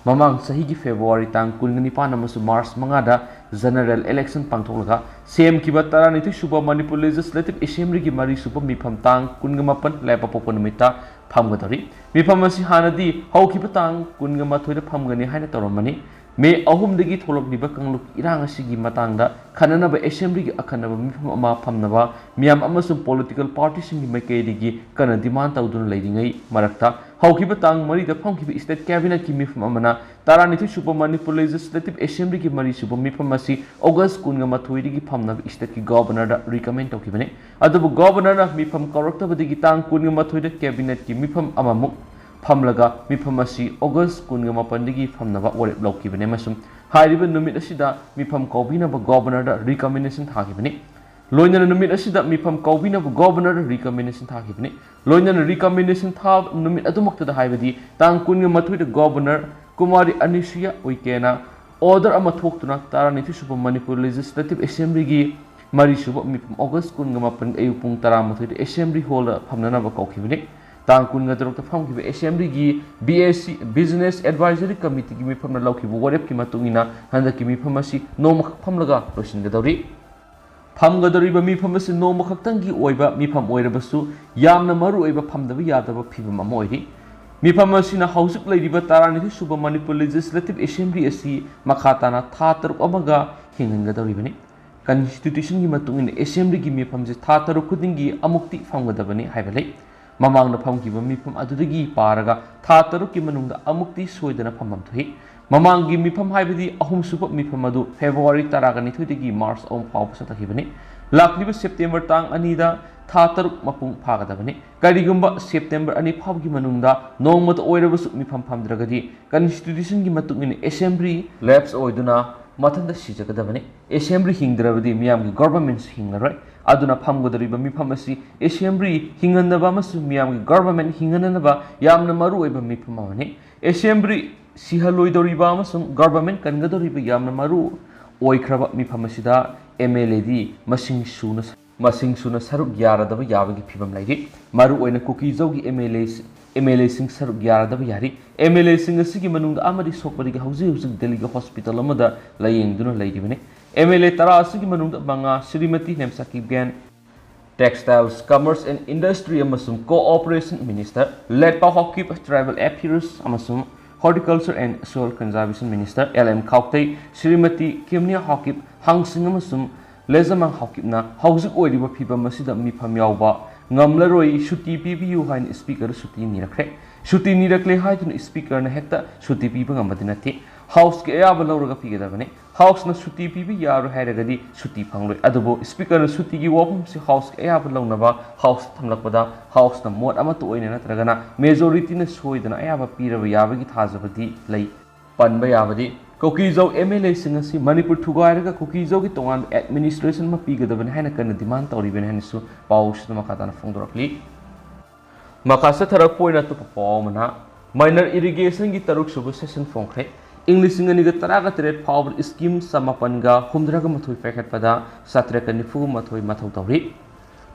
ꯃꯃꯥꯡ ꯆꯍꯤꯒꯤ ꯐꯦꯕ꯭ꯔꯨꯋꯥꯔꯤ ꯇꯥꯡ ꯀꯨꯟꯒ ꯅꯤꯄꯥꯟ ꯑꯃꯁꯨꯡ ꯃꯥꯔꯆ ꯃꯉꯥꯗ ꯖꯦꯅꯔꯦꯜ ꯏꯂꯦꯛꯁꯟ ꯄꯥꯡꯊꯣꯛꯂꯒ ꯁꯦꯝꯈꯤꯕ ꯇꯔꯥꯅꯤꯊꯣꯏ ꯁꯨꯕ ꯃꯅꯤꯄꯨꯔ ꯂꯦꯖꯤꯁꯂꯦꯇꯤꯚ ꯑꯦꯁꯦꯝꯕ꯭ꯂꯤꯒꯤ ꯃꯔꯤ ꯁꯨꯕ ꯃꯤꯐꯝ ꯇꯥꯡ ꯀꯨꯟꯒ ꯃꯥꯄꯟ ꯂꯩꯕꯥꯛꯄꯣꯛꯄ ꯅꯨꯃꯤꯠꯇ ꯐꯝꯒꯗꯧꯔꯤ꯫ ꯃꯤꯐꯝ ꯑꯁꯤ ꯍꯥꯟꯅꯗꯤ ꯍꯧꯈꯤꯕ ꯇꯥꯡ ꯀꯨꯟꯒ ꯃꯥꯊꯣꯏꯗ ꯐꯝꯒꯅꯤ ꯍꯥꯏꯅ ꯇꯧꯔꯝꯕꯅꯤ꯫ ꯃꯦ ꯑꯍꯨꯝꯗꯒꯤ ꯊꯣꯛꯂꯛꯂꯤꯕ ꯀꯥꯡꯂꯨꯞ ꯏꯔꯥꯡ ꯑꯁꯤꯒꯤ ꯃꯇꯥꯡꯗ ꯈꯟꯅꯅꯕ ꯑꯦꯁꯦꯝꯕ꯭ꯂꯤꯒꯤ ꯑꯈꯟꯅꯕ ꯃꯤꯐꯝ ꯑꯃ ꯐꯝꯅꯕ ꯃꯤꯌꯥꯝ ꯑꯃꯁꯨꯡ ꯄꯣꯂꯤꯇꯤꯀꯦꯜ ꯄꯥꯔꯇꯤꯁꯤꯡꯒꯤ ꯃꯥꯏꯀꯩꯗꯒꯤ ꯀꯟꯅ ꯗꯤꯃꯥꯟ ꯇꯧꯗꯨꯅ ꯂꯩꯔꯤꯉꯩ ꯃꯔꯛꯇ, ꯍꯧꯈꯤꯕ ꯇꯥꯡ ꯃꯔꯤꯗ ꯐꯝꯈꯤꯕ ꯁ꯭ꯇꯦꯠ ꯀꯦꯕꯤꯅꯦꯠꯀꯤ ꯃꯤꯐꯝ ꯑꯃꯅ ꯇꯔꯥꯅꯤꯊꯣꯏ ꯁꯨꯕ ꯃꯅꯤꯄꯨꯔ ꯂꯦꯖꯤꯁꯂꯦꯇꯤꯚ ꯑꯦꯁꯦꯝꯕ꯭ꯂꯤꯒꯤ ꯃꯔꯤ ꯁꯨꯕ ꯃꯤꯐꯝ ꯑꯁꯤ ꯑꯣꯒꯁ ꯀꯨꯟꯒ ꯃꯥꯊꯣꯏꯗꯒꯤ ꯐꯝꯅꯕ ꯁ꯭ꯇꯦꯠꯀꯤ ꯒꯣꯕꯔꯅꯔꯗ ꯔꯤꯀꯃꯦꯟ ꯇꯧꯈꯤꯕꯅꯤ꯫ ꯑꯗꯨꯕꯨ ꯒꯣꯕꯔꯅꯔꯅ ꯃꯤꯐꯝ ꯀꯧꯔꯛꯇꯕꯗꯒꯤ ꯇꯥꯡ ꯀꯨꯟꯒ ꯃꯥꯊꯣꯏꯗ ꯀꯦꯕꯤꯅꯦꯠꯀꯤ ꯃꯤꯐꯝ ꯑꯃꯃꯨꯛ ꯐꯝꯂꯒ ꯃꯤꯐꯝ ꯑꯁꯤ ꯑꯣꯒꯁ ꯀꯨꯟꯒ ꯃꯥꯄꯟꯗꯒꯤ ꯐꯝꯅꯕ ꯋꯥꯔꯦꯞ ꯂꯧꯈꯤꯕꯅꯤ ꯑꯃꯁꯨꯡ ꯍꯥꯏꯔꯤꯕ ꯅꯨꯃꯤꯠ ꯑꯁꯤꯗ ꯃꯤꯐꯝ ꯀꯧꯕꯤꯅꯕ ꯒꯣꯕꯔꯅꯔꯗ ꯔꯤꯀꯃꯦꯟꯗꯦꯁꯟ ꯊꯥꯈꯤꯕꯅꯤ꯫ ꯂꯣꯏꯅꯅ ꯅꯨꯃꯤꯠ ꯑꯁꯤꯗ ꯃꯤꯐꯝ ꯀꯧꯕꯤꯅꯕ ꯒꯣꯕꯔꯅꯔꯗ ꯔꯤꯀꯃꯦꯟꯗꯦꯁꯟ ꯊꯥꯈꯤꯕꯅꯤ꯫ ꯂꯣꯏꯅꯅ ꯔꯤꯀꯃꯦꯟꯗꯦꯁꯟ ꯊꯥꯕ ꯅꯨꯃꯤꯠ ꯑꯗꯨꯃꯛꯇꯗ, ꯍꯥꯏꯕꯗꯤ ꯇꯥꯡ ꯀꯨꯟꯒ ꯃꯥꯊꯣꯏꯗ, ꯒꯣꯕꯔꯅꯔ ꯀꯨꯃꯥꯔꯤ ꯑꯅꯤꯁꯨꯌꯥ ꯎꯏꯀꯦꯅ ꯑꯣꯔꯗꯔ ꯑꯃ ꯊꯣꯛꯇꯨꯅ ꯇꯔꯥꯅꯤꯊꯣꯏ ꯁꯨꯕ ꯃꯅꯤꯄꯨꯔ ꯂꯦꯖꯤꯁꯂꯦꯇꯤꯚ ꯑꯦꯁꯦꯝꯕ꯭ꯂꯤꯒꯤ ꯃꯔꯤ ꯁꯨꯕ ꯃꯤꯐꯝ ꯑꯣꯒꯁ ꯀꯨꯟꯒ ꯃꯥꯄꯟ ꯑꯌꯨꯛ ꯄꯨꯡ ꯇꯔꯥꯃꯥꯊꯣꯏꯗ ꯑꯦꯁꯦꯝꯕ꯭ꯂꯤ ꯍꯣꯜꯗ ꯐꯝꯅꯅꯕ ꯀꯧꯈꯤꯕꯅꯤ꯫ ꯇꯥꯡ ꯀꯨꯟꯒ ꯇꯔꯨꯛꯇ ꯐꯝꯈꯤꯕ ꯑꯦꯁꯦꯝꯕ꯭ꯂꯤꯒꯤ B S C business advisory ꯀꯃꯤꯇꯤꯒꯤ ꯃꯤꯐꯝꯅ ꯂꯧꯈꯤꯕ ꯋꯥꯔꯦꯞꯀꯤ ꯃꯇꯨꯡ ꯏꯟꯅ ꯍꯟꯗꯛꯀꯤ ꯃꯤꯐꯝ ꯑꯁꯤ ꯅꯣꯡꯃꯈꯛ ꯐꯝꯂꯒ ꯂꯣꯏꯁꯤꯟꯒꯗꯧꯔꯤ꯫ ꯐꯝꯒꯗꯧꯔꯤꯕ ꯃꯤꯐꯝ ꯑꯁꯤ ꯅꯣꯡꯃ ꯈꯛꯇꯪꯒꯤ ꯑꯣꯏꯕ ꯃꯤꯐꯝ ꯑꯣꯏꯔꯕꯁꯨ ꯌꯥꯝꯅ ꯃꯔꯨ ꯑꯣꯏꯕ ꯐꯝꯗꯕ ꯌꯥꯗꯕ ꯐꯤꯕꯝ ꯑꯃ ꯑꯣꯏꯔꯤ꯫ ꯃꯤꯐꯝ ꯑꯁꯤꯅ ꯍꯧꯖꯤꯛ ꯂꯩꯔꯤꯕ ꯇꯔꯥꯅꯤꯊꯣꯏ ꯁꯨꯕ ꯃꯅꯤꯄꯨꯔ ꯂꯦꯖꯤꯁꯂꯦꯇꯤꯚ ꯑꯦꯁꯦꯝꯕ꯭ꯂꯤ ꯑꯁꯤ ꯃꯈꯥ ꯇꯥꯅ ꯊꯥ ꯇꯔꯨꯛ ꯑꯃꯒ ꯍꯤꯡꯍꯟꯒꯗꯧꯔꯤꯕꯅꯤ꯫ ꯀꯟꯁꯇꯤꯇ꯭ꯌꯨꯁꯟꯒꯤ ꯃꯇꯨꯡ ꯏꯟꯅ ꯑꯦꯁꯦꯝꯕ꯭ꯂꯤꯒꯤ ꯃꯤꯐꯝꯁꯤ ꯊꯥ ꯇꯔꯨꯛ ꯈꯨꯗꯤꯡꯒꯤ ꯑꯃꯨꯛꯇꯤ ꯐꯝꯒꯗꯕꯅꯤ ꯍꯥꯏꯕ ꯂꯩ꯫ ꯃꯃꯥꯡꯗ ꯐꯝꯈꯤꯕ ꯃꯤꯐꯝ ꯑꯗꯨꯗꯒꯤ ꯄꯥꯔꯒ ꯊꯥ ꯇꯔꯨꯛꯀꯤ ꯃꯅꯨꯡꯗ ꯑꯃꯨꯛꯇꯤ ꯁꯣꯏꯗꯅ ꯐꯝꯐꯝ ꯊꯣꯛꯏ꯫ ꯃꯃꯥꯡꯒꯤ ꯃꯤꯐꯝ ꯍꯥꯏꯕꯗꯤ ꯑꯍꯨꯝꯁꯨꯕ ꯃꯤꯐꯝ ꯑꯗꯨ ꯐꯦꯕ꯭ꯔꯨꯋꯥꯔꯤ ꯇꯔꯥꯅꯤꯊꯣꯏꯗꯒꯤ ꯃꯥꯔꯆ ꯑꯍꯨꯝ ꯐꯥꯎꯕ ꯆꯠꯊꯈꯤꯕꯅꯤ꯫ ꯂꯥꯛꯂꯤꯕ ꯁꯦꯞꯇꯦꯝꯕꯔ ꯇꯥꯡ ꯑꯅꯤꯗ ꯊꯥ ꯇꯔꯨꯛ ꯃꯄꯨꯡ ꯐꯥꯒꯗꯕꯅꯤ꯫ ꯀꯔꯤꯒꯨꯝꯕ ꯁꯦꯞꯇꯦꯝꯕꯔ ꯑꯅꯤ ꯐꯥꯎꯕꯒꯤ ꯃꯅꯨꯡꯗ ꯅꯣꯡꯃꯇ ꯑꯣꯏꯔꯕꯁꯨ ꯃꯤꯐꯝ ꯐꯝꯗ꯭ꯔꯒꯗꯤ ꯀꯟꯁꯇꯤꯇ꯭ꯌꯨꯁꯟꯒꯤ ꯃꯇꯨꯡ ꯏꯟꯅ ꯑꯦꯁꯦꯝꯕ꯭ꯂꯤ ꯂꯦꯞꯁ ꯑꯣꯏꯗꯨꯅ ꯃꯊꯟꯇ ꯁꯤꯖꯒꯗꯕꯅꯤ꯫ ꯑꯦꯁꯦꯝꯕ꯭ꯂꯤ ꯍꯤꯡꯗ꯭ꯔꯕꯗꯤ ꯃꯤꯌꯥꯝꯒꯤ ꯒꯣꯚꯔꯟꯃꯦꯟꯠꯁꯨ ꯍꯤꯡꯂꯔꯣꯏ꯫ ꯑꯗꯨꯅ ꯐꯝꯒꯗꯧꯔꯤꯕ ꯃꯤꯐꯝ ꯑꯁꯤ ꯑꯦꯁꯦꯝꯕ꯭ꯂꯤ ꯍꯤꯡꯍꯟꯅꯕ ꯑꯃꯁꯨꯡ ꯃꯤꯌꯥꯝꯒꯤ ꯒꯣꯚꯔꯟꯃꯦꯟꯠ ꯍꯤꯡꯍꯟꯅꯅꯕ ꯌꯥꯝꯅ ꯃꯔꯨꯑꯣꯏꯕ ꯃꯤꯐꯝ ꯑꯃꯅꯤ꯫ ꯑꯦꯁꯦꯝꯕ꯭ꯂꯤ ꯁꯤꯍꯜꯂꯣꯏꯗꯧꯔꯤꯕ ꯑꯃꯁꯨꯡ ꯒꯣꯚꯔꯟꯃꯦꯟꯠ ꯀꯟꯒꯗꯧꯔꯤꯕ ꯌꯥꯝꯅ ꯃꯔꯨ ꯑꯣꯏꯈ꯭ꯔꯕ ꯃꯤꯐꯝ ꯑꯁꯤꯗ ꯑꯦꯝ ꯑꯦꯜ ꯑꯦꯗꯤ ꯃꯁꯤꯡ ꯁꯨꯅ ꯃꯁꯤꯡ ꯁꯨꯅ ꯁꯔꯨꯛ ꯌꯥꯔꯗꯕ ꯌꯥꯕꯒꯤ ꯐꯤꯕꯝ ꯂꯩꯔꯤ꯫ ꯃꯔꯨꯑꯣꯏꯅ ꯀꯨꯀꯤꯖꯧꯒꯤ M L A, M L ꯑꯦꯁꯤꯡ ꯁꯔꯨꯛ ꯌꯥꯔꯗꯕ ꯌꯥꯔꯤ꯫ ꯑꯦꯝ ꯑꯦꯜ ꯑꯦꯁꯤꯡ ꯑꯁꯤꯒꯤ ꯃꯅꯨꯡꯗ ꯑꯃꯗꯤ ꯁꯣꯛꯄꯗꯒꯤ ꯍꯧꯖꯤꯛ ꯍꯧꯖꯤꯛ ꯗꯦꯜꯂꯤꯒꯤ ꯍꯣꯁꯄꯤꯇꯥꯜ ꯑꯃꯗ ꯂꯥꯌꯦꯡꯗꯨꯅ ꯂꯩꯔꯤꯕꯅꯤ꯫ ꯑꯦꯝ ꯑꯦꯜ ꯑꯦ ꯇꯔꯥ ꯑꯁꯤꯒꯤ ꯃꯅꯨꯡꯗ ꯃꯉꯥ ꯁ꯭ꯔꯤꯃꯇꯤ ꯅꯦꯝꯁꯥꯀꯤꯞ ꯒꯦꯟ, Textiles, Commerce and Industry ꯑꯃꯁꯨꯡ Co-operation Minister, Letpao Haokip, Tribal Affairs ꯑꯃꯁꯨꯡ Horticulture and Soil Conservation Minister, L M Khaute, Shrimati Kimneo Haokip, Hangshing ꯑꯃꯁꯨꯡ ꯂꯦꯖꯃꯥꯡ ꯍꯥꯎꯀꯤꯞꯅ ꯍꯧꯖꯤꯛ ꯑꯣꯏꯔꯤꯕ ꯐꯤꯕꯝ ꯑꯁꯤꯗ ꯃꯤꯐꯝ ꯌꯥꯎꯕ ꯉꯝꯂꯔꯣꯏ, ꯁꯨꯇꯤ ꯄꯤꯕꯤꯌꯨ ꯍꯥꯏꯅ ꯁ꯭ꯄꯤꯀꯔꯗ ꯁꯨꯇꯤ ꯅꯤꯔꯛꯈ꯭ꯔꯦ꯫ ꯁꯨꯇꯤ ꯅꯤꯔꯛꯂꯦ ꯍꯥꯏꯗꯨꯅ ꯁ꯭ꯄꯤꯀꯔꯅ ꯍꯦꯛꯇ ꯁꯨꯇꯤ ꯄꯤꯕ ꯉꯝꯕꯗꯤ ꯅꯠꯇꯦ꯫ ꯍꯥꯎꯁꯀꯤ ꯑꯌꯥꯕ ꯂꯧꯔꯒ ꯄꯤꯒꯗꯕꯅꯤ꯫ ꯍꯥꯎꯁꯅ ꯁꯨꯇꯤ ꯄꯤꯕ ꯌꯥꯔꯣꯏ ꯍꯥꯏꯔꯒꯗꯤ ꯁꯨꯇꯤ ꯐꯪꯂꯣꯏ꯫ ꯑꯗꯨꯕꯨ ꯁ꯭ꯄꯤꯀꯔꯅ ꯁꯨꯇꯤꯒꯤ ꯋꯥꯐꯝꯁꯤ ꯍꯥꯎꯁꯀꯤ ꯑꯌꯥꯕ ꯂꯧꯅꯕ ꯍꯥꯎꯁꯇ ꯊꯝꯂꯛꯄꯗ ꯍꯥꯎꯁꯅ ꯃꯣꯠ ꯑꯃꯠꯇ ꯑꯣꯏꯅ ꯅꯠꯇ꯭ꯔꯒꯅ ꯃꯦꯖꯣꯔꯤꯇꯤꯅ ꯁꯣꯏꯗꯅ ꯑꯌꯥꯕ ꯄꯤꯔꯕ ꯌꯥꯕꯒꯤ ꯊꯥꯖꯕꯗꯤ ꯂꯩ꯫ ꯄꯟꯕ ꯌꯥꯕꯗꯤ, ꯀꯨꯀꯤꯖꯧ ꯑꯦꯝ ꯑꯦꯜ ꯑꯦꯁꯤꯡ ꯑꯁꯤ ꯃꯅꯤꯄꯨꯔ ꯊꯨꯒꯥꯏꯔꯒ ꯀꯨꯀꯤꯖꯧꯒꯤ ꯇꯣꯉꯥꯟꯕ ꯑꯦꯗꯃꯤꯅꯤꯁꯇ꯭ꯔꯦꯁꯟ ꯑꯃ ꯄꯤꯒꯗꯕꯅꯤ ꯍꯥꯏꯅ ꯀꯟꯅ ꯗꯤꯃꯥꯟ ꯇꯧꯔꯤꯕꯅꯤ ꯍꯥꯏꯅꯁꯨ ꯄꯥꯎꯁꯤꯗ ꯃꯈꯥ ꯇꯥꯅ ꯐꯣꯡꯗꯣꯔꯛꯂꯤ꯫ ꯃꯈꯥ ꯆꯠꯊꯔꯛꯄ ꯑꯣꯏꯅ ꯑꯇꯣꯞꯄ ꯄꯥꯎ ꯑꯃꯅ, ꯃꯥꯏꯅꯔ ꯏꯔꯤꯒꯦꯁꯟꯒꯤ ꯇꯔꯨꯛꯁꯨꯕ ꯁꯦꯁꯟ ꯐꯣꯡꯈ꯭ꯔꯦ꯫ ꯏꯪ ꯂꯤꯁꯤꯡ ꯑꯅꯤꯒ ꯇꯔꯥꯒ ꯇꯔꯦꯠ ꯐꯥꯎꯕꯗ ꯁ꯭ꯀꯤꯝ ꯆꯃꯥꯄꯟꯒ ꯍꯨꯝꯗ꯭ꯔꯥꯒ ꯃꯥꯊꯣꯏ ꯄꯥꯏꯈꯠꯄꯗ ꯆꯥꯇ꯭ꯔꯦꯠꯀ ꯅꯤꯐꯨꯒ ꯃꯥꯊꯣꯏ ꯃꯊꯧ ꯇꯧꯔꯤ꯫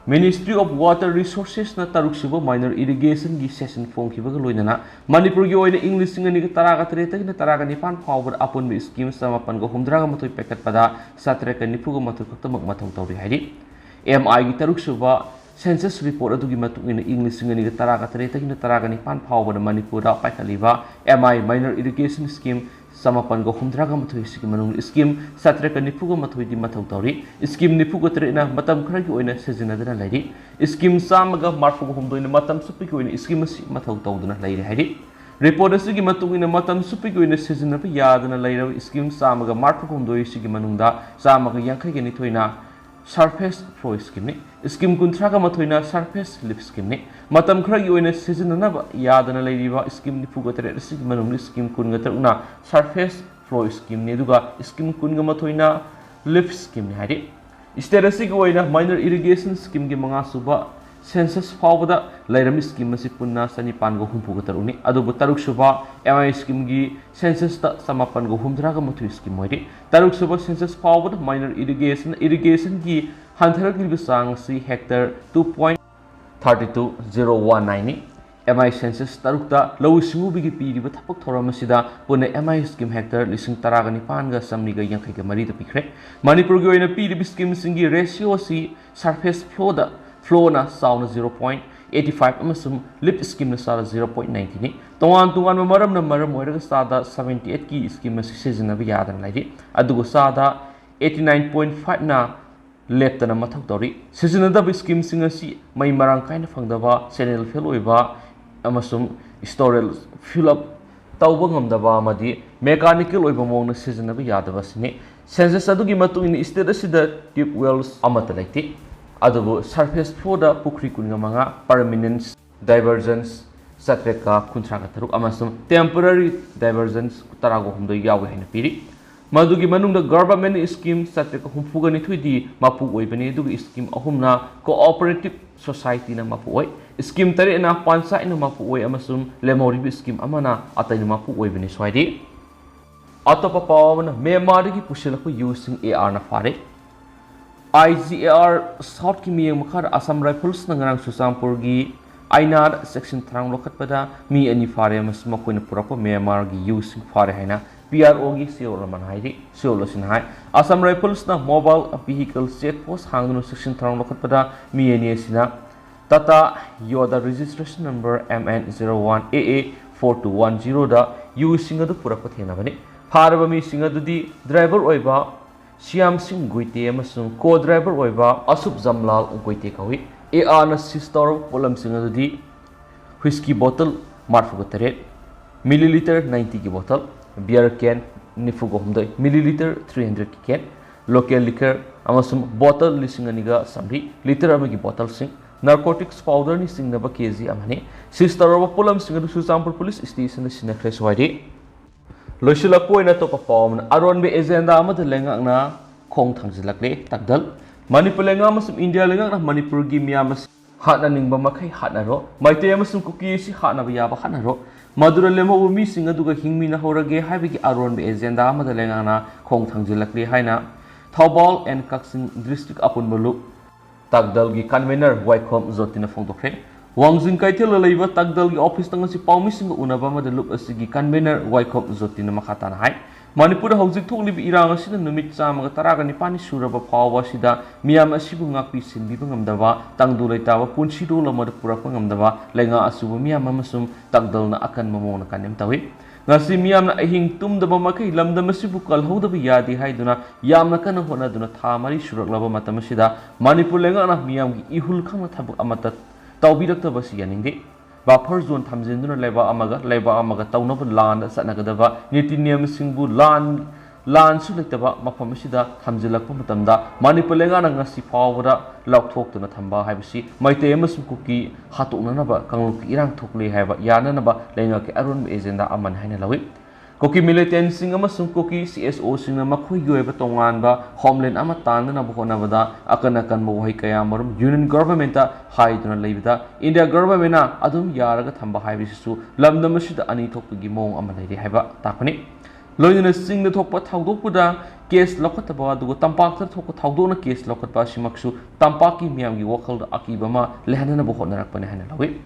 Ministry of Water Resourcesꯅ ꯇꯔꯨꯛꯁꯨꯕ minor irrigationꯒꯤ session ꯐꯣꯡꯈꯤꯕꯒ ꯂꯣꯏꯅꯅ ꯃꯅꯤꯄꯨꯔꯒꯤ ꯑꯣꯏꯅ ꯏꯪ ꯂꯤꯁꯤꯡ ꯑꯅꯤꯒ ꯇꯔꯥꯒ ꯇꯔꯦꯠꯇꯒꯤꯅ ꯇꯔꯥꯒ ꯅꯤꯄꯥꯟ ꯐꯥꯎꯕꯗ ꯑꯄꯨꯟꯕ scheme ꯆꯃꯥꯄꯟꯒ ꯍꯨꯝꯗ꯭ꯔꯥꯒ ꯃꯥꯊꯣꯏ ꯄꯥꯏꯈꯠꯄꯗ ꯆꯥꯇ꯭ꯔꯦꯠꯀ ꯅꯤꯐꯨꯒ ꯃꯥꯊꯣꯏ ꯈꯛꯇꯃꯛ ꯃꯊꯧ ꯇꯧꯔꯤ ꯍꯥꯏꯔꯤ꯫ ꯑꯦꯝ ꯑꯥꯏꯒꯤ ꯇꯔꯨꯛꯁꯨꯕ census report ꯑꯗꯨꯒꯤ ꯃꯇꯨꯡ ꯏꯟꯅ ꯏꯪ ꯂꯤꯁꯤꯡ ꯑꯅꯤꯒ ꯇꯔꯥꯒ ꯇꯔꯦꯠꯇꯒꯤꯅ ꯇꯔꯥꯒ ꯅꯤꯄꯥꯟ ꯐꯥꯎꯕꯗ ꯃꯅꯤꯄꯨꯔꯗ ꯄꯥꯏꯈꯠꯂꯤꯕ ꯑꯦꯝ ꯑꯥꯏ minor irrigation scheme ꯆꯃꯥꯄꯟꯒ ꯍꯨꯝꯗ꯭ꯔꯥꯒ ꯃꯥꯊꯣꯏ ꯑꯁꯤꯒꯤ ꯃꯅꯨꯡꯗ scheme ꯆꯥꯇ꯭ꯔꯦꯠꯀ ꯅꯤꯐꯨꯒ ꯃꯥꯊꯣꯏꯗꯤ ꯃꯊꯧ ꯇꯧꯔꯤ꯫ Scheme ꯅꯤꯐꯨꯒ ꯇꯔꯦꯠꯅ ꯃꯇꯝ ꯈꯔꯒꯤ ꯑꯣꯏꯅ ꯁꯤꯖꯤꯟꯅꯗꯨꯅ ꯂꯩꯔꯤ꯫ Scheme ꯆꯥꯝꯃꯒ ꯃꯔꯤꯐꯨꯒ ꯍꯨꯝꯗꯣꯏꯅ ꯃꯇꯝ ꯆꯨꯞꯄꯒꯤ ꯑꯣꯏꯅ scheme ꯑꯁꯤ ꯃꯊꯧ ꯇꯧꯗꯨꯅ ꯂꯩꯔꯤ ꯍꯥꯏꯔꯤ꯫ Report ꯑꯁꯤꯒꯤ ꯃꯇꯨꯡ ꯏꯟꯅ ꯃꯇꯝ ꯆꯨꯞꯄꯒꯤ ꯑꯣꯏꯅ ꯁꯤꯖꯤꯟꯅꯕ ꯌꯥꯗꯅ ꯂꯩꯔꯕ scheme ꯆꯥꯝꯃꯒ ꯃꯔꯤꯐꯨꯒ ꯍꯨꯝꯗꯣꯏ ꯑꯁꯤꯒꯤ ꯃꯅꯨꯡꯗ ꯆꯥꯝꯃꯒ ꯌꯥꯡꯈꯩꯒ ꯅꯤꯊꯣꯏꯅ surface flow schemeꯅꯤ꯫ Scheme ꯀꯨꯟꯊ꯭ꯔꯥꯒ ꯃꯥꯊꯣꯏꯅ surface lift schemeꯅꯤ꯫ ꯃꯇꯝ ꯈꯔꯒꯤ ꯑꯣꯏꯅ ꯁꯤꯖꯤꯟꯅꯅꯕ ꯌꯥꯗꯅ ꯂꯩꯔꯤꯕ scheme ꯅꯤꯐꯨꯒ ꯇꯔꯦꯠ ꯑꯁꯤꯒꯤ ꯃꯅꯨꯡꯗ scheme ꯀꯨꯟꯒ ꯇꯔꯨꯛꯅ surface flow schemeꯅꯤ, ꯑꯗꯨꯒ scheme ꯀꯨꯟꯒ ꯃꯥꯊꯣꯏꯅ lift schemeꯅꯤ ꯍꯥꯏꯔꯤ꯫ State ꯑꯁꯤꯒꯤ ꯑꯣꯏꯅ minor irrigation schemeꯒꯤ ꯃꯉꯥꯁꯨꯕ census ꯐꯥꯎꯕꯗ ꯂꯩꯔꯝꯃꯤ scheme ꯑꯁꯤ ꯄꯨꯟꯅ ꯆꯅꯤꯄꯥꯟꯒ ꯍꯨꯝꯐꯨꯒ ꯇꯔꯨꯛꯅꯤ, ꯑꯗꯨꯕꯨ ꯇꯔꯨꯛꯁꯨꯕ ꯑꯦꯝ ꯑꯥꯏ schemeꯒꯤ censusꯇ ꯆꯃꯥꯄꯟꯒ ꯍꯨꯝꯗ꯭ꯔꯥꯒ ꯃꯥꯊꯣꯏ scheme ꯑꯣꯏꯔꯤ꯫ ꯇꯔꯨꯛꯁꯨꯕ census ꯐꯥꯎꯕꯗ minor irrigation, irrigationꯒꯤ ꯍꯟꯊꯔꯛꯂꯤꯕ ꯆꯥꯡ ꯑꯁꯤ hectare two point thirty two zero one nineꯅꯤ꯫ ꯑꯦꯝ ꯑꯥꯏ census ꯇꯔꯨꯛꯇ ꯂꯧꯎ ꯁꯤꯡꯎꯕꯒꯤ ꯄꯤꯔꯤꯕ ꯊꯕꯛ ꯊꯧꯔꯝ ꯑꯁꯤꯗ ꯄꯨꯟꯅ ꯑꯦꯝ ꯑꯥꯏ scheme hectare ꯂꯤꯁꯤꯡ ꯇꯔꯥꯒ ꯅꯤꯄꯥꯟꯒ ꯆꯥꯃꯔꯤꯒ ꯌꯥꯡꯈꯩꯒ ꯃꯔꯤꯗ ꯄꯤꯈ꯭ꯔꯦ꯫ ꯃꯅꯤꯄꯨꯔꯒꯤ ꯑꯣꯏꯅ ꯄꯤꯔꯤꯕ schemeꯁꯤꯡꯒꯤ ratio ꯑꯁꯤ surface flowꯗ, flowꯅ ꯆꯥꯎꯅ zero point eighty five ꯑꯃꯁꯨꯡ lift schemeꯅ ꯆꯥꯗ zero point ninetyꯅꯤ꯫ ꯇꯣꯉꯥꯟ ꯇꯣꯉꯥꯟꯕ ꯃꯔꯝꯅ ꯃꯔꯝ ꯑꯣꯏꯔꯒ ꯆꯥꯗ seventy eightꯀꯤ scheme ꯑꯁꯤ ꯁꯤꯖꯤꯟꯅꯕ ꯌꯥꯗꯅ ꯂꯩꯔꯤ, ꯑꯗꯨꯒ ꯆꯥꯗ eighty nine point fiveꯅ ꯂꯦꯞꯇꯅ ꯃꯊꯧ ꯇꯧꯔꯤ꯫ ꯁꯤꯖꯤꯟꯅꯗꯕ schemeꯁꯤꯡ ꯑꯁꯤ ꯃꯩ ꯃꯔꯥꯡ ꯀꯥꯏꯅ ꯐꯪꯗꯕ, channel fail ꯑꯣꯏꯕ ꯑꯃꯁꯨꯡ storage fill up ꯇꯧꯕ ꯉꯝꯗꯕ ꯑꯃꯗꯤ mechanical ꯑꯣꯏꯕ ꯃꯑꯣꯡꯗ ꯁꯤꯖꯤꯟꯅꯕ ꯌꯥꯗꯕ ꯑꯁꯤꯅꯤ꯫ Census ꯑꯗꯨꯒꯤ ꯃꯇꯨꯡ ꯏꯟꯅ state ꯑꯁꯤꯗ tube wells ꯑꯃꯠꯇ ꯂꯩꯇꯦ, ꯑꯗꯨꯕꯨ surface flowꯗ ꯄꯨꯈ꯭ꯔꯤ ꯀꯨꯟꯒ ꯃꯉꯥ, permanent diversions ꯆꯥꯇ꯭ꯔꯦꯠꯀ ꯀꯨꯟꯊ꯭ꯔꯥꯒ ꯇꯔꯨꯛ ꯑꯃꯁꯨꯡ temporary diversions ꯇꯔꯥꯒ ꯍꯨꯝꯗꯣꯏ ꯌꯥꯎꯏ ꯍꯥꯏꯅ ꯄꯤꯔꯤ꯫ ꯃꯗꯨꯒꯤ ꯃꯅꯨꯡꯗ government scheme ꯆꯥꯇ꯭ꯔꯦꯠꯀ ꯍꯨꯝꯐꯨꯒ ꯅꯤꯊꯣꯏꯗꯤ ꯃꯄꯨ ꯑꯣꯏꯕꯅꯤ, ꯑꯗꯨꯒ scheme ꯑꯍꯨꯝꯅ cooperative societyꯅ ꯃꯄꯨ ꯑꯣꯏ꯫ Scheme ꯇꯔꯦꯠꯅ ꯄꯟꯆꯥꯌꯠꯅ ꯃꯄꯨ ꯑꯣꯏ ꯑꯃꯁꯨꯡ ꯂꯦꯝꯍꯧꯔꯤꯕ scheme ꯑꯃꯅ ꯑꯇꯩꯅ ꯃꯄꯨ ꯑꯣꯏꯕꯅꯤ꯫ ꯁ꯭ꯋꯥꯏꯗꯤ ꯑꯇꯣꯞꯄ ꯄꯥꯎ ꯑꯃꯅ, ꯃ꯭ꯌꯥꯟꯃꯥꯔꯗꯒꯤ ꯄꯨꯁꯤꯜꯂꯛꯄ ꯌꯨꯁꯤꯡ ꯑꯦ ꯑꯥꯔꯅ ꯐꯥꯔꯦ꯫ ꯑꯥꯏ ꯖꯤ ꯑꯦ ꯑꯥꯔ ꯁꯥꯎꯠꯀꯤ ꯃꯤꯠꯌꯦꯡ ꯃꯈꯥꯗ ꯑꯁꯥꯝ ꯔꯥꯏꯐꯜꯁꯅ ꯉꯔꯥꯡ ꯆꯨꯔꯆꯥꯟꯄꯨꯔꯒꯤ ꯑꯥꯏꯅꯥꯗ ꯆꯦꯛꯁꯤꯟ ꯊꯧꯔꯥꯡ ꯂꯧꯈꯠꯄꯗ ꯃꯤ ꯑꯅꯤ ꯐꯥꯔꯦ ꯑꯃꯁꯨꯡ ꯃꯈꯣꯏꯅ ꯄꯨꯔꯛꯄ ꯃ꯭ꯌꯥꯟꯃꯥꯔꯒꯤ ꯌꯨꯁꯤꯡ ꯐꯥꯔꯦ ꯍꯥꯏꯅ ꯄꯤ ꯑꯥꯔ ꯑꯣꯒꯤ ꯆꯦꯔꯣꯜ ꯑꯃꯅ ꯍꯥꯏꯔꯤ꯫ ꯆꯦꯔꯣꯜ ꯑꯁꯤꯅ ꯍꯥꯏ, ꯑꯁꯥꯝ ꯔꯥꯏꯐꯜꯁꯅ ꯃꯣꯕꯥꯏꯜ ꯚꯤꯍꯤꯀꯜ ꯆꯦꯛ ꯄꯣꯁ ꯍꯥꯡꯗꯨꯅ ꯆꯦꯛꯁꯤꯟ ꯊꯧꯔꯥꯡ ꯂꯧꯈꯠꯄꯗ ꯃꯤ ꯑꯅꯤ ꯑꯁꯤꯅ Tata Yodha registration number M N zero one A A four two one ꯖꯤꯔꯣꯗ ꯌꯨꯁꯤꯡ ꯑꯗꯨ ꯄꯨꯔꯛꯄ ꯊꯦꯡꯅꯕꯅꯤ꯫ ꯐꯥꯔꯕ ꯃꯤꯁꯤꯡ ꯑꯗꯨꯗꯤ ꯗ꯭ꯔꯥꯏꯚꯔ ꯑꯣꯏꯕ ꯁ꯭ꯌꯥꯝ ꯁꯤꯡ ꯒꯨꯏꯇꯦ ꯑꯃꯁꯨꯡ ꯀꯣ ꯗ꯭ꯔꯥꯏꯚꯔ ꯑꯣꯏꯕ ꯑꯁꯨꯞ ꯖꯝꯂꯥꯜ ꯒꯨꯏꯇꯦ ꯀꯧꯏ꯫ ꯑꯦ ꯑꯥꯔꯅ ꯁꯤꯖ ꯇꯧꯔꯕ ꯄꯣꯠꯂꯝꯁꯤꯡ ꯑꯗꯨꯗꯤ ꯍꯨꯏꯁꯀꯤ ꯕꯣꯇꯜ ꯃꯔꯤꯐꯨꯒ ꯇꯔꯦꯠ, ꯃꯤꯂꯤꯂꯤꯇꯔ ꯅꯥꯏꯟꯇꯤꯒꯤ ꯕꯣꯇꯜ, ꯕꯤꯌꯔ ꯀꯦꯟ ꯅꯤꯐꯨꯒ ꯍꯨꯝꯗꯣꯏ, ꯃꯤꯂꯤꯂꯤꯇꯔ ꯊ꯭ꯔꯤ ꯍꯟꯗ꯭ꯔꯦꯠꯀꯤ ꯀꯦꯟ, ꯂꯣꯀꯦꯜ ꯂꯤꯀꯔ ꯑꯃꯁꯨꯡ ꯕꯣꯇꯜ ꯂꯤꯁꯤꯡ ꯑꯅꯤꯒ ꯆꯥꯝꯃꯔꯤ, ꯂꯤꯇꯔ ꯑꯃꯒꯤ ꯕꯣꯇꯜꯁꯤꯡ, ꯅꯥꯔꯀꯣꯇꯤꯛꯁ ꯄꯥꯎꯗꯔꯅ ꯆꯤꯡꯅꯕ ꯀꯦ ꯖꯤ ꯑꯃꯅꯤ꯫ ꯁꯤꯖ ꯇꯧꯔꯕ ꯄꯣꯠꯂꯝꯁꯤꯡ ꯑꯗꯨ ꯆꯨꯔꯆꯥꯟꯄꯨꯔ ꯄꯨꯂꯤꯁ ꯁ꯭ꯇꯦꯁꯟꯗ ꯁꯤꯟꯅꯈ꯭ꯔꯦ꯫ ꯁ꯭ꯋꯥꯏꯗꯤ ꯂꯣꯏꯁꯤꯜꯂꯛꯄ ꯑꯣꯏꯅ ꯑꯇꯣꯞꯄ ꯄꯥꯎ ꯑꯃꯅ, ꯑꯔꯣꯟꯕ ꯑꯦꯖꯦꯟꯗꯥ ꯑꯃꯗ ꯂꯩꯉꯥꯛꯅ ꯈꯣꯡ ꯊꯥꯡꯖꯤꯜꯂꯛꯂꯦ꯫ ꯇꯥꯡꯗꯜ꯫ ꯃꯅꯤꯄꯨꯔ ꯂꯩꯉꯥꯛ ꯑꯃꯁꯨꯡ ꯏꯟꯗꯤꯌꯥ ꯂꯩꯉꯥꯛꯅ ꯃꯅꯤꯄꯨꯔꯒꯤ ꯃꯤꯌꯥꯝ ꯑꯁꯤ ꯍꯥꯠꯅꯅꯤꯡꯕ ꯃꯈꯩ ꯍꯥꯠꯅꯔꯣ, ꯃꯩꯇꯩ ꯑꯃꯁꯨꯡ ꯀꯨꯀꯤ ꯑꯁꯤ ꯍꯥꯠꯅꯕ ꯌꯥꯕ ꯍꯥꯠꯅꯔꯣ, ꯃꯗꯨꯗ ꯂꯦꯝꯍꯧꯕ ꯃꯤꯁꯤꯡ ꯑꯗꯨꯒ ꯍꯤꯡꯃꯤꯟꯅꯍꯧꯔꯒꯦ ꯍꯥꯏꯕꯒꯤ ꯑꯔꯣꯟꯕ ꯑꯦꯖꯦꯟꯗꯥ ꯑꯃꯗ ꯂꯩꯉꯥꯛꯅ ꯈꯣꯡ ꯊꯥꯡꯖꯤꯜꯂꯛꯂꯦ ꯍꯥꯏꯅ ꯊꯧꯕꯥꯜ and ꯀꯛꯆꯤꯡ ꯗꯤꯁꯇ꯭ꯔꯤꯛ ꯑꯄꯨꯟꯕ ꯂꯨꯞ ꯇꯥꯛꯗꯜꯒꯤ ꯀꯟꯚꯦꯅꯔ ꯋꯥꯏꯈꯣꯝ ꯖꯣꯇꯤꯅ ꯐꯣꯡꯗꯣꯛꯈ꯭ꯔꯦ꯫ ꯋꯥꯡꯖꯤꯡ ꯀꯩꯊꯦꯜꯗ ꯂꯩꯕ ꯇꯥꯛꯗꯜꯒꯤ ꯑꯣꯐꯤꯁꯇ ꯉꯁꯤ ꯄꯥꯎꯃꯤꯁꯤꯡꯒ ꯎꯅꯕ ꯑꯃꯗ ꯂꯨꯞ ꯑꯁꯤꯒꯤ ꯀꯟꯚꯦꯅꯔ ꯋꯥꯏꯈꯣꯝ ꯖꯣꯇꯤꯅ ꯃꯈꯥ ꯇꯥꯅ ꯍꯥꯏ, ꯃꯅꯤꯄꯨꯔꯗ ꯍꯧꯖꯤꯛ ꯊꯣꯛꯂꯤꯕ ꯏꯔꯥꯡ ꯑꯁꯤꯅ ꯅꯨꯃꯤꯠ ꯆꯥꯝꯃꯒ ꯇꯔꯥꯒ ꯅꯤꯄꯥꯜꯅꯤ ꯁꯨꯔꯕ ꯐꯥꯎꯕ ꯑꯁꯤꯗ ꯃꯤꯌꯥꯝ ꯑꯁꯤꯕꯨ ꯉꯥꯛꯄꯤ ꯁꯦꯟꯕꯤꯕ ꯉꯝꯗꯕ, ꯇꯪꯗꯨ ꯂꯩꯇꯥꯕ ꯄꯨꯟꯁꯤꯔꯣꯜ ꯑꯃꯗ ꯄꯨꯔꯛꯄ ꯉꯝꯗꯕ ꯂꯩꯉꯥꯛ ꯑꯁꯤꯕꯨ ꯃꯤꯌꯥꯝ ꯑꯃꯁꯨꯡ ꯇꯥꯛꯗꯜꯅ ꯑꯀꯟꯕ ꯃꯑꯣꯡꯗ ꯀꯟꯗꯦꯝ ꯇꯧꯏ꯫ ꯉꯁꯤ ꯃꯤꯌꯥꯝꯅ ꯑꯍꯤꯡ ꯇꯨꯝꯗꯕ ꯃꯈꯩ ꯂꯝꯗꯝ ꯑꯁꯤꯕꯨ ꯀꯜꯍꯧꯗꯕ ꯌꯥꯗꯦ ꯍꯥꯏꯗꯨꯅ ꯌꯥꯝꯅ ꯀꯟꯅ ꯍꯣꯠꯅꯗꯨꯅ ꯊꯥ ꯃꯔꯤ ꯁꯨꯔꯛꯂꯕ ꯃꯇꯝ ꯑꯁꯤꯗ ꯃꯅꯤꯄꯨꯔ ꯂꯩꯉꯥꯛꯅ ꯃꯤꯌꯥꯝꯒꯤ ꯏꯍꯨꯜ ꯈꯪꯅ ꯊꯕꯛ ꯑꯃꯠꯇ ꯇꯧꯕꯤꯔꯛꯇꯕ ꯑꯁꯤ ꯌꯥꯅꯤꯡꯗꯦ꯫ ꯕꯐꯔ ꯖꯣꯟ ꯊꯝꯖꯤꯟꯗꯨꯅ ꯂꯩꯕꯥꯛ ꯑꯃꯒ ꯂꯩꯕꯥꯛ ꯑꯃꯒ ꯇꯧꯅꯕ ꯂꯥꯟꯗ ꯆꯠꯅꯒꯗꯕ ꯅꯤꯇꯤ ꯅꯤꯌꯝꯁꯤꯡꯕꯨ ꯂꯥꯟ, ꯂꯥꯟꯁꯨ ꯂꯩꯇꯕ ꯃꯐꯝ ꯑꯁꯤꯗ ꯊꯝꯖꯤꯜꯂꯛꯄ ꯃꯇꯝꯗ ꯃꯅꯤꯄꯨꯔ ꯂꯩꯉꯥꯛꯅ ꯉꯁꯤ ꯐꯥꯎꯕꯗ ꯂꯧꯊꯣꯛꯇꯨꯅ ꯊꯝꯕ ꯍꯥꯏꯕꯁꯤ ꯃꯩꯇꯩ ꯑꯃꯁꯨꯡ ꯀꯨꯀꯤ ꯍꯥꯠꯇꯣꯛꯅꯅꯕ ꯀꯥꯡꯂꯨꯞꯀꯤ ꯏꯔꯥꯡ ꯊꯣꯛꯂꯦ ꯍꯥꯏꯕ ꯌꯥꯅꯅꯕ ꯂꯩꯉꯥꯛꯀꯤ ꯑꯔꯣꯟꯕ ꯑꯦꯖꯦꯟꯗꯥ ꯑꯃꯅꯤ ꯍꯥꯏꯅ ꯂꯧꯏ꯫ ꯀꯨꯀꯤ ꯃꯤꯂꯤꯇꯦꯟꯁꯤꯡ ꯑꯃꯁꯨꯡ ꯀꯨꯀꯤ ꯁꯤ ꯑꯦꯁ ꯑꯣꯁꯤꯡꯅ ꯃꯈꯣꯏꯒꯤ ꯑꯣꯏꯕ ꯇꯣꯉꯥꯟꯕ ꯍꯣꯝꯂꯦꯟ ꯑꯃ ꯇꯥꯟꯅꯅꯕ ꯍꯣꯠꯅꯕꯗ ꯑꯀꯟ ꯑꯀꯟꯕ ꯋꯥꯍꯩ ꯀꯌꯥ ꯃꯔꯨꯝ ꯌꯨꯅꯤꯌꯟ ꯒꯚꯔꯟꯃꯦꯟꯠꯇ ꯍꯥꯏꯗꯨꯅ ꯂꯩꯕꯗ ꯏꯟꯗꯤꯌꯥ ꯒꯚꯔꯟꯃꯦꯟꯠꯅ ꯑꯗꯨꯝ ꯌꯥꯔꯒ ꯊꯝꯕ ꯍꯥꯏꯕꯁꯤꯁꯨ ꯂꯝꯗꯝ ꯑꯁꯤꯗ ꯑꯅꯤ ꯊꯣꯛꯄꯒꯤ ꯃꯑꯣꯡ ꯑꯃ ꯂꯩꯔꯦ ꯍꯥꯏꯕ ꯇꯥꯛꯄꯅꯤ꯫ ꯂꯣꯏꯅꯅ ꯆꯤꯡꯗ ꯊꯣꯛꯄ ꯊꯧꯗꯣꯛꯄꯗ ꯀꯦꯁ ꯂꯧꯈꯠꯇꯕ ꯑꯗꯨꯒ ꯇꯝꯄꯥꯛꯇ ꯊꯣꯛꯄ ꯊꯧꯗꯣꯛꯅ ꯀꯦꯁ ꯂꯧꯈꯠꯄ ꯑꯁꯤꯃꯛꯁꯨ ꯇꯝꯄꯥꯛꯀꯤ ꯃꯤꯌꯥꯝꯒꯤ ꯋꯥꯈꯜꯗ ꯑꯀꯤꯕ ꯑꯃ ꯂꯩꯍꯟꯅꯅꯕ ꯍꯣꯠꯅꯔꯛꯄꯅꯤ ꯍꯥꯏꯅ ꯂꯧꯏ꯫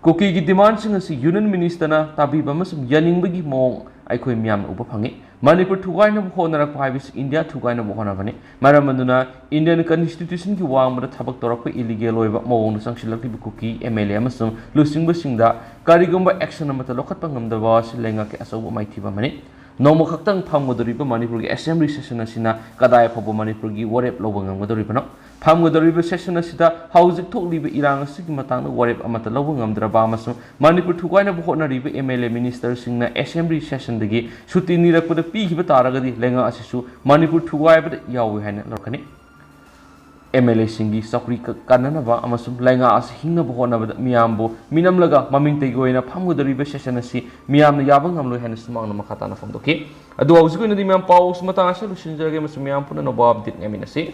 ꯀꯨꯀꯤꯒꯤ ꯗꯤꯃꯥꯟꯁꯤꯡ ꯑꯁꯤ ꯌꯨꯅꯤꯌꯟ ꯃꯤꯅꯤꯁꯇꯔꯅ ꯇꯥꯕꯤꯕ ꯑꯃꯁꯨꯡ ꯌꯥꯅꯤꯡꯕꯒꯤ ꯃꯑꯣꯡ ꯑꯩꯈꯣꯏ ꯃꯤꯌꯥꯝꯅ ꯎꯕ ꯐꯪꯉꯤ꯫ ꯃꯅꯤꯄꯨꯔ ꯊꯨꯒꯥꯏꯅꯕ ꯍꯣꯠꯅꯔꯛꯄ ꯍꯥꯏꯕꯁꯤ ꯏꯟꯗꯤꯌꯥ ꯊꯨꯒꯥꯏꯅꯕ ꯍꯣꯠꯅꯕꯅꯤ꯫ ꯃꯔꯝ ꯑꯗꯨꯅ ꯏꯟꯗꯤꯌꯟ ꯀꯟꯁꯇꯤꯇ꯭ꯌꯨꯁꯟꯒꯤ ꯋꯥꯡꯃꯗ ꯊꯕꯛ ꯇꯧꯔꯛꯄ ꯏꯂꯤꯒꯦꯜ ꯑꯣꯏꯕ ꯃꯑꯣꯡꯗ ꯆꯪꯁꯤꯜꯂꯛꯂꯤꯕ ꯀꯨꯀꯤ ꯑꯦꯝ ꯑꯦꯜ ꯑꯦ ꯑꯃꯁꯨꯡ ꯂꯨꯆꯤꯡꯕꯁꯤꯡꯗ ꯀꯔꯤꯒꯨꯝꯕ ꯑꯦꯛꯁꯟ ꯑꯃꯠꯇ ꯂꯧꯈꯠꯄ ꯉꯝꯗꯕ ꯑꯁꯤ ꯂꯩꯉꯥꯛꯀꯤ ꯑꯆꯧꯕ ꯃꯥꯏꯊꯤꯕ ꯑꯃꯅꯤ꯫ ꯅꯣꯡꯃ ꯈꯛꯇꯪ ꯐꯝꯒꯗꯧꯔꯤꯕ ꯃꯅꯤꯄꯨꯔꯒꯤ ꯑꯦꯁꯦꯝꯕ꯭ꯂꯤ ꯁꯦꯁꯟ ꯑꯁꯤꯅ ꯀꯗꯥꯏ ꯐꯥꯎꯕ ꯃꯅꯤꯄꯨꯔꯒꯤ ꯋꯥꯔꯦꯞ ꯂꯧꯕ ꯉꯝꯒꯗꯧꯔꯤꯕꯅꯣ? ꯐꯝꯒꯗꯧꯔꯤꯕ ꯁꯦꯁꯟ ꯑꯁꯤꯗ ꯍꯧꯖꯤꯛ ꯊꯣꯛꯂꯤꯕ ꯏꯔꯥꯡ ꯑꯁꯤꯒꯤ ꯃꯇꯥꯡꯗ ꯋꯥꯔꯦꯞ ꯑꯃꯠꯇ ꯂꯧꯕ ꯉꯝꯗ꯭ꯔꯕ ꯑꯃꯁꯨꯡ ꯃꯅꯤꯄꯨꯔ ꯊꯨꯒꯥꯏꯅꯕ ꯍꯣꯠꯅꯔꯤꯕ ꯑꯦꯝ ꯑꯦꯜ ꯑꯦ ꯃꯤꯅꯤꯁꯇꯔꯁꯤꯡꯅ ꯑꯦꯁꯦꯝꯕ꯭ꯂꯤ ꯁꯦꯁꯟꯗꯒꯤ ꯁꯨꯇꯤ ꯅꯤꯔꯛꯄꯗ ꯄꯤꯈꯤꯕ ꯇꯥꯔꯒꯗꯤ ꯂꯩꯉꯥꯛ ꯑꯁꯤꯁꯨ ꯃꯅꯤꯄꯨꯔ ꯊꯨꯒꯥꯏꯕꯗ ꯌꯥꯎꯏ ꯍꯥꯏꯅ ꯂꯧꯔꯛꯀꯅꯤ꯫ ꯑꯦꯝ ꯑꯦꯜ ꯑꯦꯁꯤꯡꯒꯤ ꯆꯧꯀ꯭ꯔꯤ ꯀ-, ꯀꯟꯅꯅꯕ ꯑꯃꯁꯨꯡ ꯂꯩꯉꯥꯛ ꯑꯁꯤ ꯍꯤꯡꯅꯕ ꯍꯣꯠꯅꯕꯗ ꯃꯤꯌꯥꯝꯕꯨ ꯃꯤꯅꯝꯂꯒ ꯃꯃꯤꯡ ꯇꯩꯒꯤ ꯑꯣꯏꯅ ꯐꯝꯒꯗꯧꯔꯤꯕ ꯁꯦꯁꯟ ꯑꯁꯤ ꯃꯤꯌꯥꯝꯅ ꯌꯥꯕ ꯉꯝꯂꯣꯏ ꯍꯥꯏꯅ ꯁꯨꯃꯥꯡꯅ ꯃꯈꯥ ꯇꯥꯅ ꯐꯣꯡꯗꯣꯛꯈꯤ꯫ ꯑꯗꯨ ꯍꯧꯖꯤꯛ ꯑꯣꯏꯅꯗꯤ ꯃꯌꯥꯝ ꯄꯥꯎ ꯑꯁꯤ ꯃꯇꯥꯡ ꯑꯁꯤꯗ ꯂꯣꯏꯁꯤꯟꯖꯔꯒꯦ ꯑꯃꯁꯨꯡ ꯃꯌꯥꯝ ꯄꯨꯟꯅ ꯑꯅꯧꯕ ꯑꯞꯗꯦꯠ ꯉꯥꯏꯃꯤꯟꯅꯁꯤ꯫